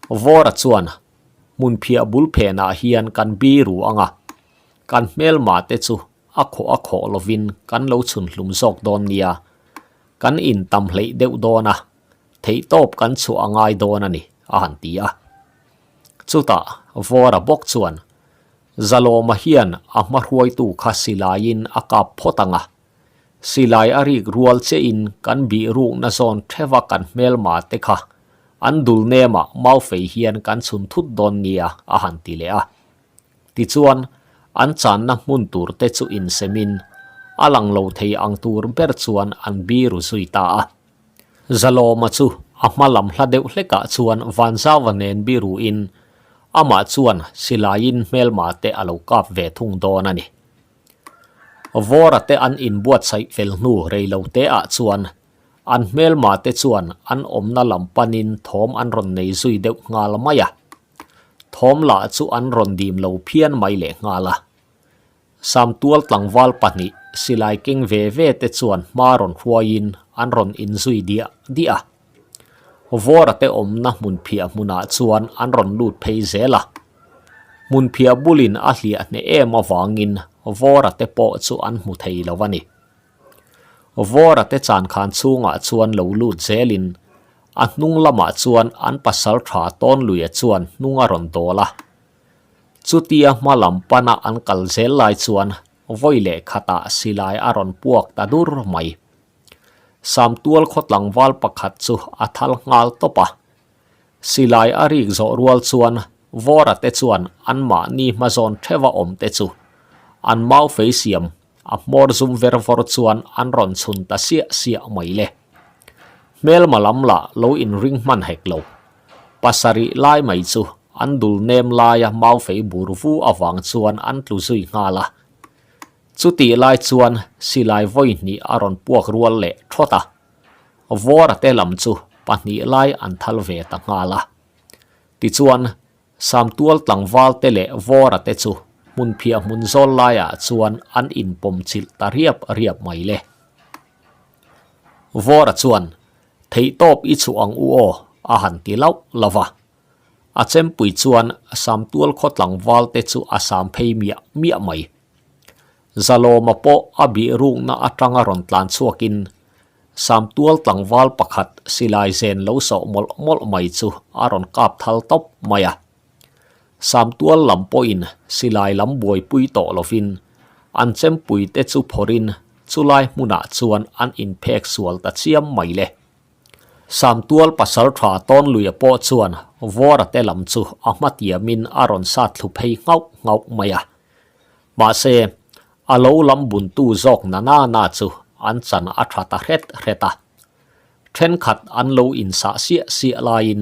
Speaker 1: Vawra chuan hmunphiah bul phenah hian kan bi ru ang a, kan hmelma te chu a khawh a khawh lovin kan lo chhun hlum zawk dawn nia, kan in tam hleih deuh dawn a, theihtawp kan chhuah a ngai dawn a ni, a han ti a. Chutah Vawra bawk chuan Zalawma hian a hma hruaitu kha silaiin a kap phawt ang a, Silai a rik rual chiahin kan bih rukna zawn theuha kan hmelma te kha an dul nemah mau fei hian kan chhun thut dawn nia a han ti leh a. Tichuan, an channa hmun tur te chu insemin a lang lo thei ang tur ber chuan an biru zui ta a. Zalawma chu a hma lam hla deuh hlekah chuan Vanzauva nen biruin amah chuan silaiin hmelma te a lo kap ve thung dawn a ni. Vawra te an inbuatsaih fel hnu rei lo te ah chuan an hmelma te chuan an awmna lam panin thawm an rawn nei zui deuh nghal mai a. Thawm lah chu an rawn dim lo phian mai leh nghal a. Samtual tlangval pahnih silai keng ve ve te chuan hma rawn hruaiin an rawn inzui diah diah a. Vawra te awmna hmunphiah hmunah chuan an rawn lut phei zel a. Hmunphiah bulin a hliah hneh em avangin Vawra te pawh chu an hmu thei lo a ni. Vawra te chankhan chhungah chuan lo lut zelin a hnung lamah chuan an pasal tha Tawnluia chuan hnung a rawn dawl a. Chutia hma lam pana an kal zel lai chuan vawi leh khatah silai a rawn puak ta dur mai. Samtual khaw tlangval pakhat chu a thal nghal tawp a. Silai a rik zawh rual chuan Vawra te chuan anmahni hmazawn theuha awm te chu. An mau fei siam a hmawr zum ver vawr chuan an rawn chhun ta siah siah mai le. Hmelma lam lah lo inring hman hek lo. Pasarih lai mai chu an dul nem laia mau fei bur vu avang chuan an tlu zui nghal a. Chutih lai chuan silai vawi hnih a rawn puak rual leh thawt a. Vawra te lam chu pahnih lai an thal ve ta nghal a. Tichuan, Samtual tlangval te leh Vawra te chu hmunphiah hmun zawl laiah chuan an inpawm chilh ta riap riap mai le. Vawra chuan, Theihtawp i chhuah ang u aw, a han ti lauh lauh va. A chempui chuan Samtual khaw tlangval te chu a sam phei miah miah mai. Zalawma pawh a bih rukna atanga rawn tlan chhuakin Samtual tlangval pakhat silai zen lo sawh mawlh mawlh mai chu a rawn kap thal tawp mai a. Samtual lam pawhin silai lam buaipui tawh lovin an chempui te chu phawrhin chulai hmunah chuan an inphek sual ta chiam mai le. Samtual pasal tha Tawnluia pawh chuan Vawra te lam chu a hmatiamin a rawn sat thlu phei nghauh nghauh mai a. Mahse, a lo lam buntu zawk na na na chu an chan a tha ta hret hret a. Thenkhat an lo insah siah siah laiin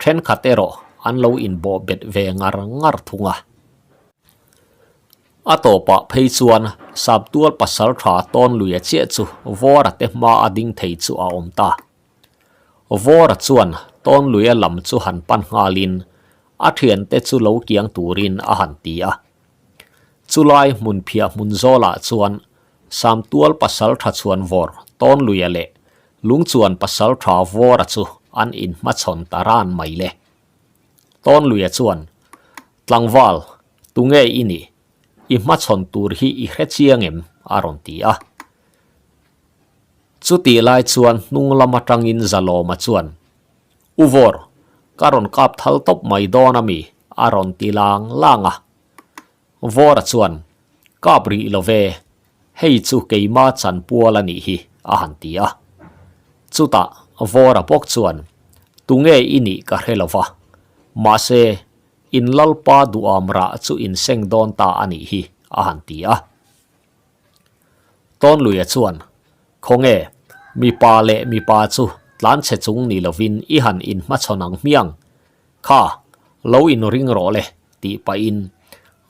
Speaker 1: thenkhat erawh an lo inbawh bet ve ngar ngar thung a. A tawpah phei chuan Saptual pasal tha Tawnluia chiah chu Vawra te hma a ding thei chu a awm ta. Vawra chuan Tawnluia lam chu han pan nghalin a thiante chu lo kiang turin a han ti a. Chulai hmunphiah hmun zawlah chuan Samtual pasal tha chhuan vawr Tawnluia leh Lungchuan pasal tha Vawra chu an inhmachhawn ta ran mai le. Tawnluia chuan, Tlangval, tunge i nih? I hmachhawn tur hi i hre chiang em? a rawn ti a. Chutih lai chuan hnung lam atangin Zalawma chuan, U Vawr, ka rawn kap thal tawp mai dawn a mi? a rawn ti lang lang a. Vawra chuan, Kap rih lo ve, hei chu keima chanpual a nih hi, a han ti a. Chutah Vawra bawk chuan, Tunge i nih ka hre lo va, mahse, in Lalpa duham rah chu in seng dawn ta a nih hi, a han ti a. Tawnluia chuan, Khawnge, mipa leh mipa chu tlanchhe chung ni lovin i han inhmachhawn ang hmiang. Kha, lo inring rawh le, tih pahin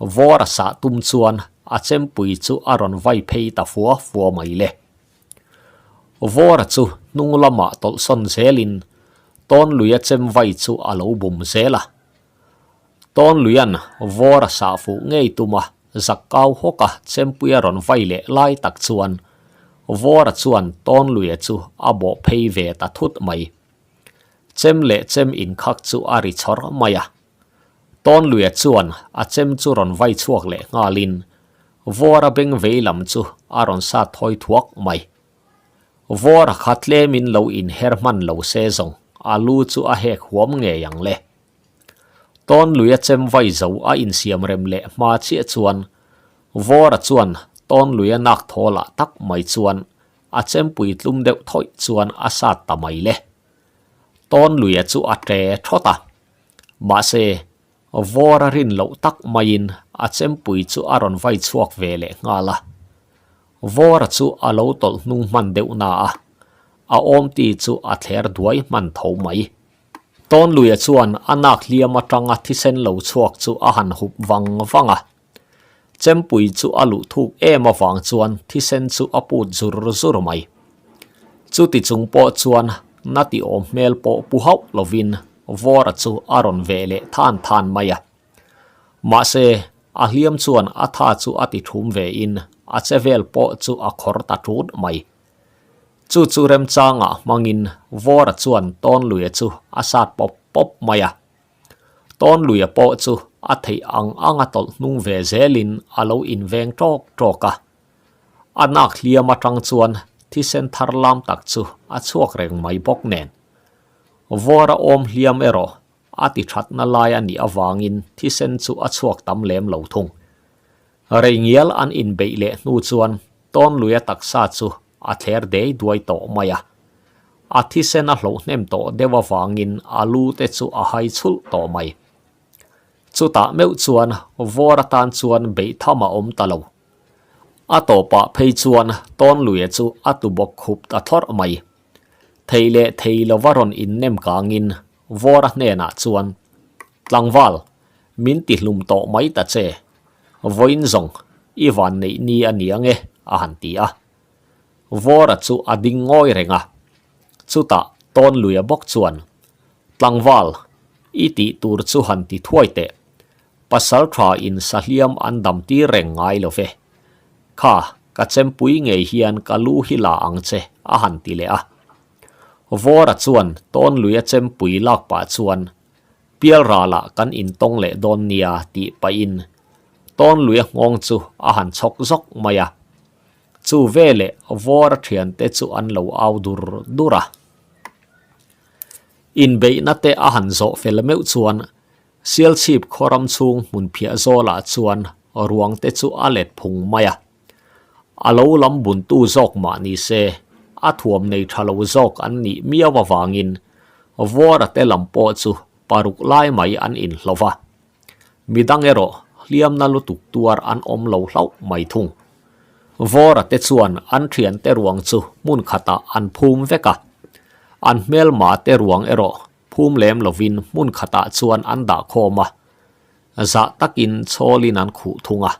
Speaker 1: Vawra sah tum chuan a chempui chu a rawn vai phei ta fua fua mai le. Vawra chu hnung lamah tawlhsawn zelin Tawnluia chem vai chu a lo bum zel a. Tawnluia'n Vawra sah fuh ngei tum a, zak kau hawk a chempui a rawn vai leh lai tak chuan Vawra chuan Tawnluia chu a bawh phei ve ta thut mai. Chem leh chem inkhak chu a ri chawr mai a. Tawnluia chuan a chem chu rawn vai chhuak leh nghalin Vawra beng vei lam chu a rawn sat thawi thuak mai. Vawra kha tlemin lo inher hman lo se zawng a lu chu a hek huam ngei ang le. Tawnluia chem vai zo a insiam rem leh hma chiah chuan Vawra chuan Tawnluia nak thawlah tak mai chuan A chempui tlum deuh thawih chuan a sat ta mai le. Tawnluia chu a ṭe thawt a. Mahse, vawr a rin loh tak maiin a chempui chu a rawn vai chhuak ve leh nghal a. Vawra chu a lo tawlh hnung hman deuh na a, a awmti chu a thler duai hman tho mai. Tawnluia chuan a nak hliam atanga thisen lo chhuak chu a han hup vang vang a. Chempui chu a luh thuk em avang chuan thisen chu a put zur zur mai. Chuti chung pawh chuan na ti awm hmel pawh pu hauh lovin Vawra chu a rawn veh leh than than mai a. Mahse, a hliam chuan a tha chu a ti thum ve in a che vel pawh chu a khawr ta tut mai. Chu chu remchangah hmangin Vawra chuan Tawnluia chu a sat pawp pawp mai a. Tawnluia pawh chu a theih ang ang a tawlh hnung ve zelin a lo inveng ṭawk ṭawk a. A nak hliam aṭang chuan thisen thar lam tak chu a chhuak reng mai bawk nen. Vawra awm hliam erawh a ti ṭhatna lai a nih avangin thisen chu a chhuak tam lem lo thung. Rei ngial an inbeih leh hnu chuan Tawnluia taksa chu a thler dei duai tawh mai a. A thisen a hloh hnem tawh deuh avangin a lu te chu a hai chhulh tawh mai. Chutah meuh chuan Vawra tan chuan beih tham a awm ta lo. A tawpah phei chuan Tawnluia chu a tu bawk khup ta thlawrh mai. Thei leh thei lova rawn innem kangin Vawra hnenah chuan, Tlangval, min ti hlum tawh mai ta che. Vawiin zawng, i van neih ni a ni ange, a han ti a. Vawra chu a ding ngawi reng a. Chutah Tawnluia bawk chuan, Tlangval, i tih tur chu han ti thuai teh. Pasal tha in sahliam an dam tir reng ngai lo ve. Kha, ka chempui ngei hian ka lu hi la ang che, a han ti leh a. Vawra chuan Tawnluia chempui lak pah chuan, Pialralah kan intawng leh dawn nia tih pahin Tawnluia nghawng chu a han chhawk zawk mai a. Chu veleh Vawra thiante chu an lo au dur dur a. Inbeihna te a han zawh fel meuh chuan Sialchhip khaw ram chhung hmun phiah zawlah chuan ruang te chu a let phung mai a. A lo lam buntu zawk mah ni se, a thuam nei tha lo zawk an nih miau avangin Vawra te lam pawh chu paruk lai mai an inhlo va. Midang erawh hliamna lutuk tuar an awm lo hlauh mai thung. Vawra te chuan an thiante ruang chu hmun khatah an phum vek a, an hmelma te ruang erawh phum lem lovin hmun khatah chuan an dah khawm a, zah takin chhawlin an khuh thung a.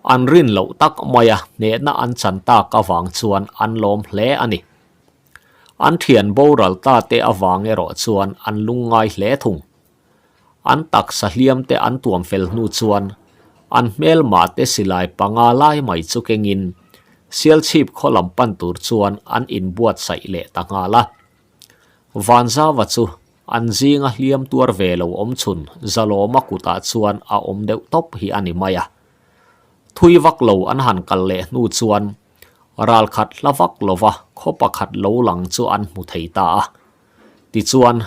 Speaker 1: An rin loh tak maia hnehna an chan tak avang chuan an lawm hle a ni. An thian boral ta te avang erawh chuan an lungngai hle thung. An taksa hliam te an tuam fel hnu chuan an hmelma te silai panga lai mai chu kengin Sialchhip khaw lam pan tur chuan an inbuatsaih leh ta nghal a. Vanzava chu an zinga hliam tuar ve lo awm chhun Zalawma kutah chuan a awm deuh tawp hi a ni mai a. Thui vak lo an han kal leh hnu chuan ralkhat hla vak lova khaw pakhat lo lang chu an hmu thei ta a. Tichuan,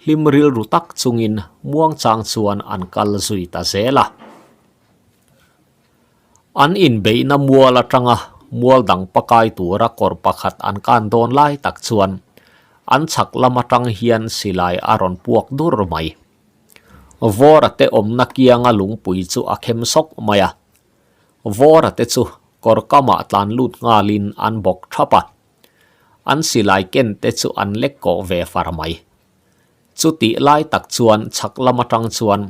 Speaker 1: hlim rilru tak chungin muangchang chuan an kal zui ta zel a. An inbeihna mual atanga mual dang pakai tura kawr pakhat an kan dawn lai tak chuan an chhak lam atang hian silai a rawn puak dur mai. Vawra te awmna kianga lungpui chu a khem sawk mai a. Vawra te chu kawr kamah tlan lut nghalin an bawk thap a. An silai ken te chu an lek kawh ve far mai. Chutih lai tak chuan chhak lam atang chuan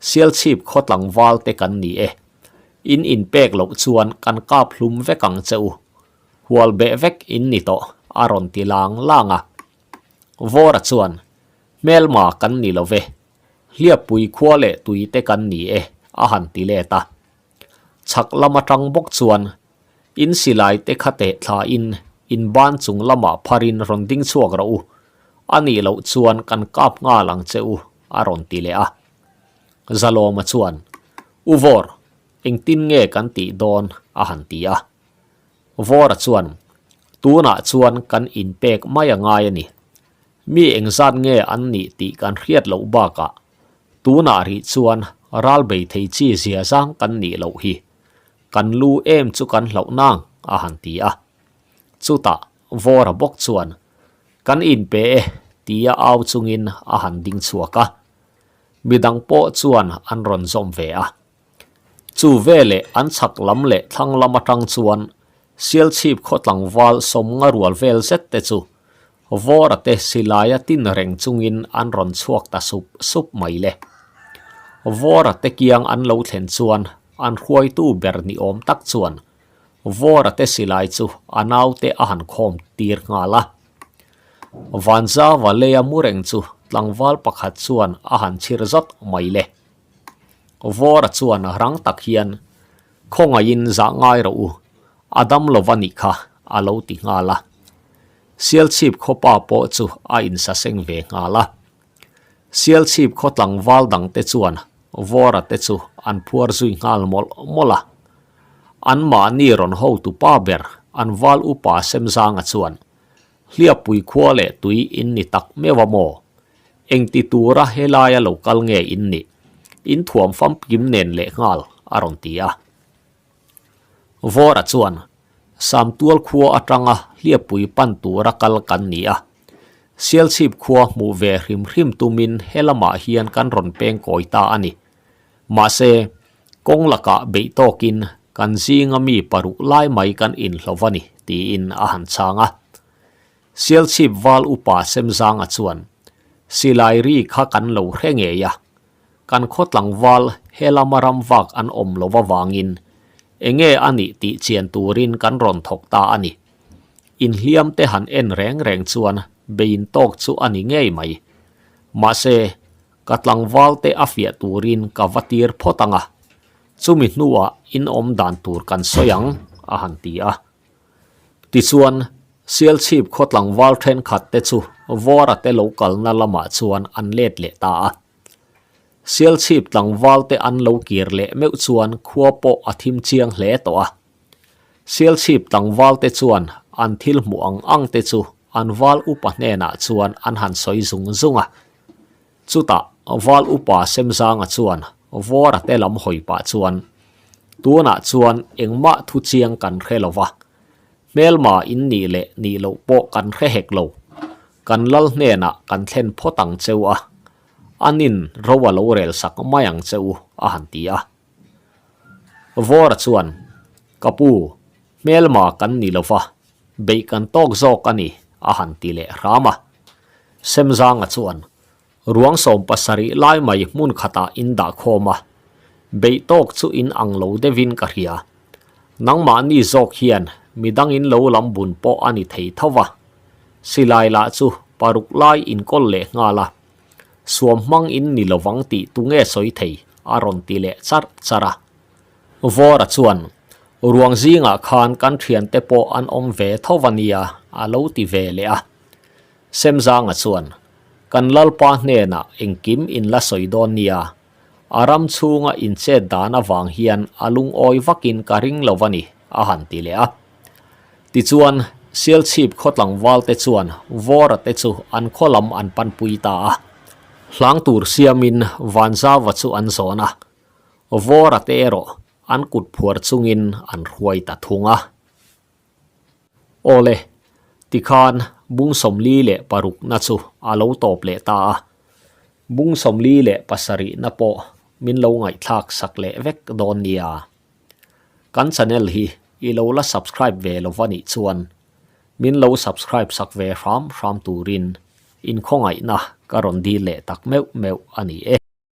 Speaker 1: Sialchhip khaw tlangval te kan ni e. In inpek loh chuan kan kap hlum vek ang che u. Hual beh vek in ni tawh a rawn ti lang lang a. Vawra chuan, Hmelma kan ni lo ve. Hliappui khua leh tui te kan ni e a han ti let a. Chhak lam atang bawk chuan In silai te kha teh thla in in ban chung lamah phar in rawn ding chhuak rawh u, a nih loh chuan kan kap nghal ang che u, a rawn ti leh a. Zalawma chuan, U Vawr, engtin nge kan tih dawn? a han ti a. Vawra chuan, Tunah chuan kan inpek mai a ngai a ni. Mi engzat nge an nih tih kan hriat loh bakah tunah rih chuan ral bei thei chi zia zang kan nih loh hi. Kan lu em chu kan hlauh nang, a han ti a. Chutah Vawra bawk chuan, Kan inpe e, tia au chungin a han ding chhuak a. Midang pawh chuan an rawn zawm ve a. Chu veleh an chhak lam leh thlang lam atang chuan Sialchhip khaw tlangval sawmnga rual vel zet te chu Vawra te silaia tin reng chungin an rawn chhuak ta sup sup mai le. Vawra te kiang an lo thlen chuan an hruaitu ber ni awm tak chuan Vawra te silai chu a naute a han khawm tir nghal a. Vanzava leia mu reng chu tlangval pakhat chuan a han chhir zawt mai le. Vawra chuan rang tak hian Khawngaihin zah ngai rawh u, a dam lo va nih kha, a lo ti nghal a. Sialchhip khawpa pawh chu a insaseng ve nghal a. Sialchhip khaw tlangval dangte chuan Vawra te chu an phuar zui nghal mawlh mawlh a. Anmahni rawn hotu pa ber an val upa Semzanga chuan, Hliappui khua leh tui in ni tak meuh a maw? Engti tura helaia lo kal nge in nih? In thuam famkim nen leh nghal, a rawn ti a. Vawra chuan, Samtual khua atanga Hliappui pan tura kal kan ni a. Sialchhip khua hmuh ve hrim hrim tumin helamah hian kan rawn peng kawi ta a ni. Mahse, kawng lakah beih tawkin kan zinga mi paruk lai mai kan inhlo a ni, tiin a han chhang a. Sialchhip val upa Semzanga chuan, Silai ri kha kan lo hre ngei a, kan khaw tlangval he lama ram vak an awm lo avangin enge a nih tih chian turin kan rawn thawk ta a ni. Inhliam te han en reng reng chuan bein tawk chu a ni ngei mai. Mahse, ka tlangval te a fiah turin ka va tir phawt ang a, chumi hnuah in awm dan tur kan sawi ang, a han ti a. Tichuan, Sialchhip khaw tlangval thenkhat te chu Vawra te lo kalna lamah chuan an let leh ta a. Sialchhip tlangval te an lo kir leh meuh chuan khua pawh a thim chiang hle tawh a. Sialchhip tlangval te chuan an thil hmuh ang ang te chu an val upa hnenah chuan an han sawi zung zung a. Chutah val upa Semzanga chuan Vawra te lam hawi pah chuan, Tunah chuan engmah thu chiang kan hre lo va, hmelma in nih leh nih loh pawh kan hre hek lo. Kan lal hnenah kan thlen phawt ang che u a, anin ro a lo rel sak mai ang che u, a han ti a. Vawra chuan, Ka pu, hmelma kan ni lo va, beih kan tawk zawk a ni, a han ti leh hram a. Semzanga chuan, Ruang 70 lai mai hmun khatah in dah khawm a, beih tawk chu in ang lo deuhin ka hria. Nangmahni zawk hian midang in lo lam bun pawh a ni thei tho va. Silai lah chu paruk lai inkawl leh nghal a, suam hmang in ni lovang tih tunge sawi thei? a rawn ti leh charh charh a. Vawra chuan, Ruang zingah khan kan thiante pawh an awm ve tho va nia, a lo ti ve leh a. Semzanga chuan, Kan Lalpa hnenah engkim in la sawi dawn nia, a ram chhunga in chet dan avang hian a lungawi vakin ka ring lo a ni, a han ti leh a. Tichuan, Sialchhip khaw tlangvalte chuan Vawra te chu an khaw lam an panpui ta a. Hlang tur siamin Vanzava chu an zawn a, Vawra te erawh an kut phuar chungin an hruai ta thung a. Awle, tikhan bung 46na chu a lo tawp leh ta a, bung 47na pawh min lo ngaihthlak sak leh vek dawn nia. Kan channel hi i lo la subscribe ve lo va nih chuan min lo subscribe sak ve hram hram turin inkhawngaihna ka rawn dil leh tak meuh meuh a ni e.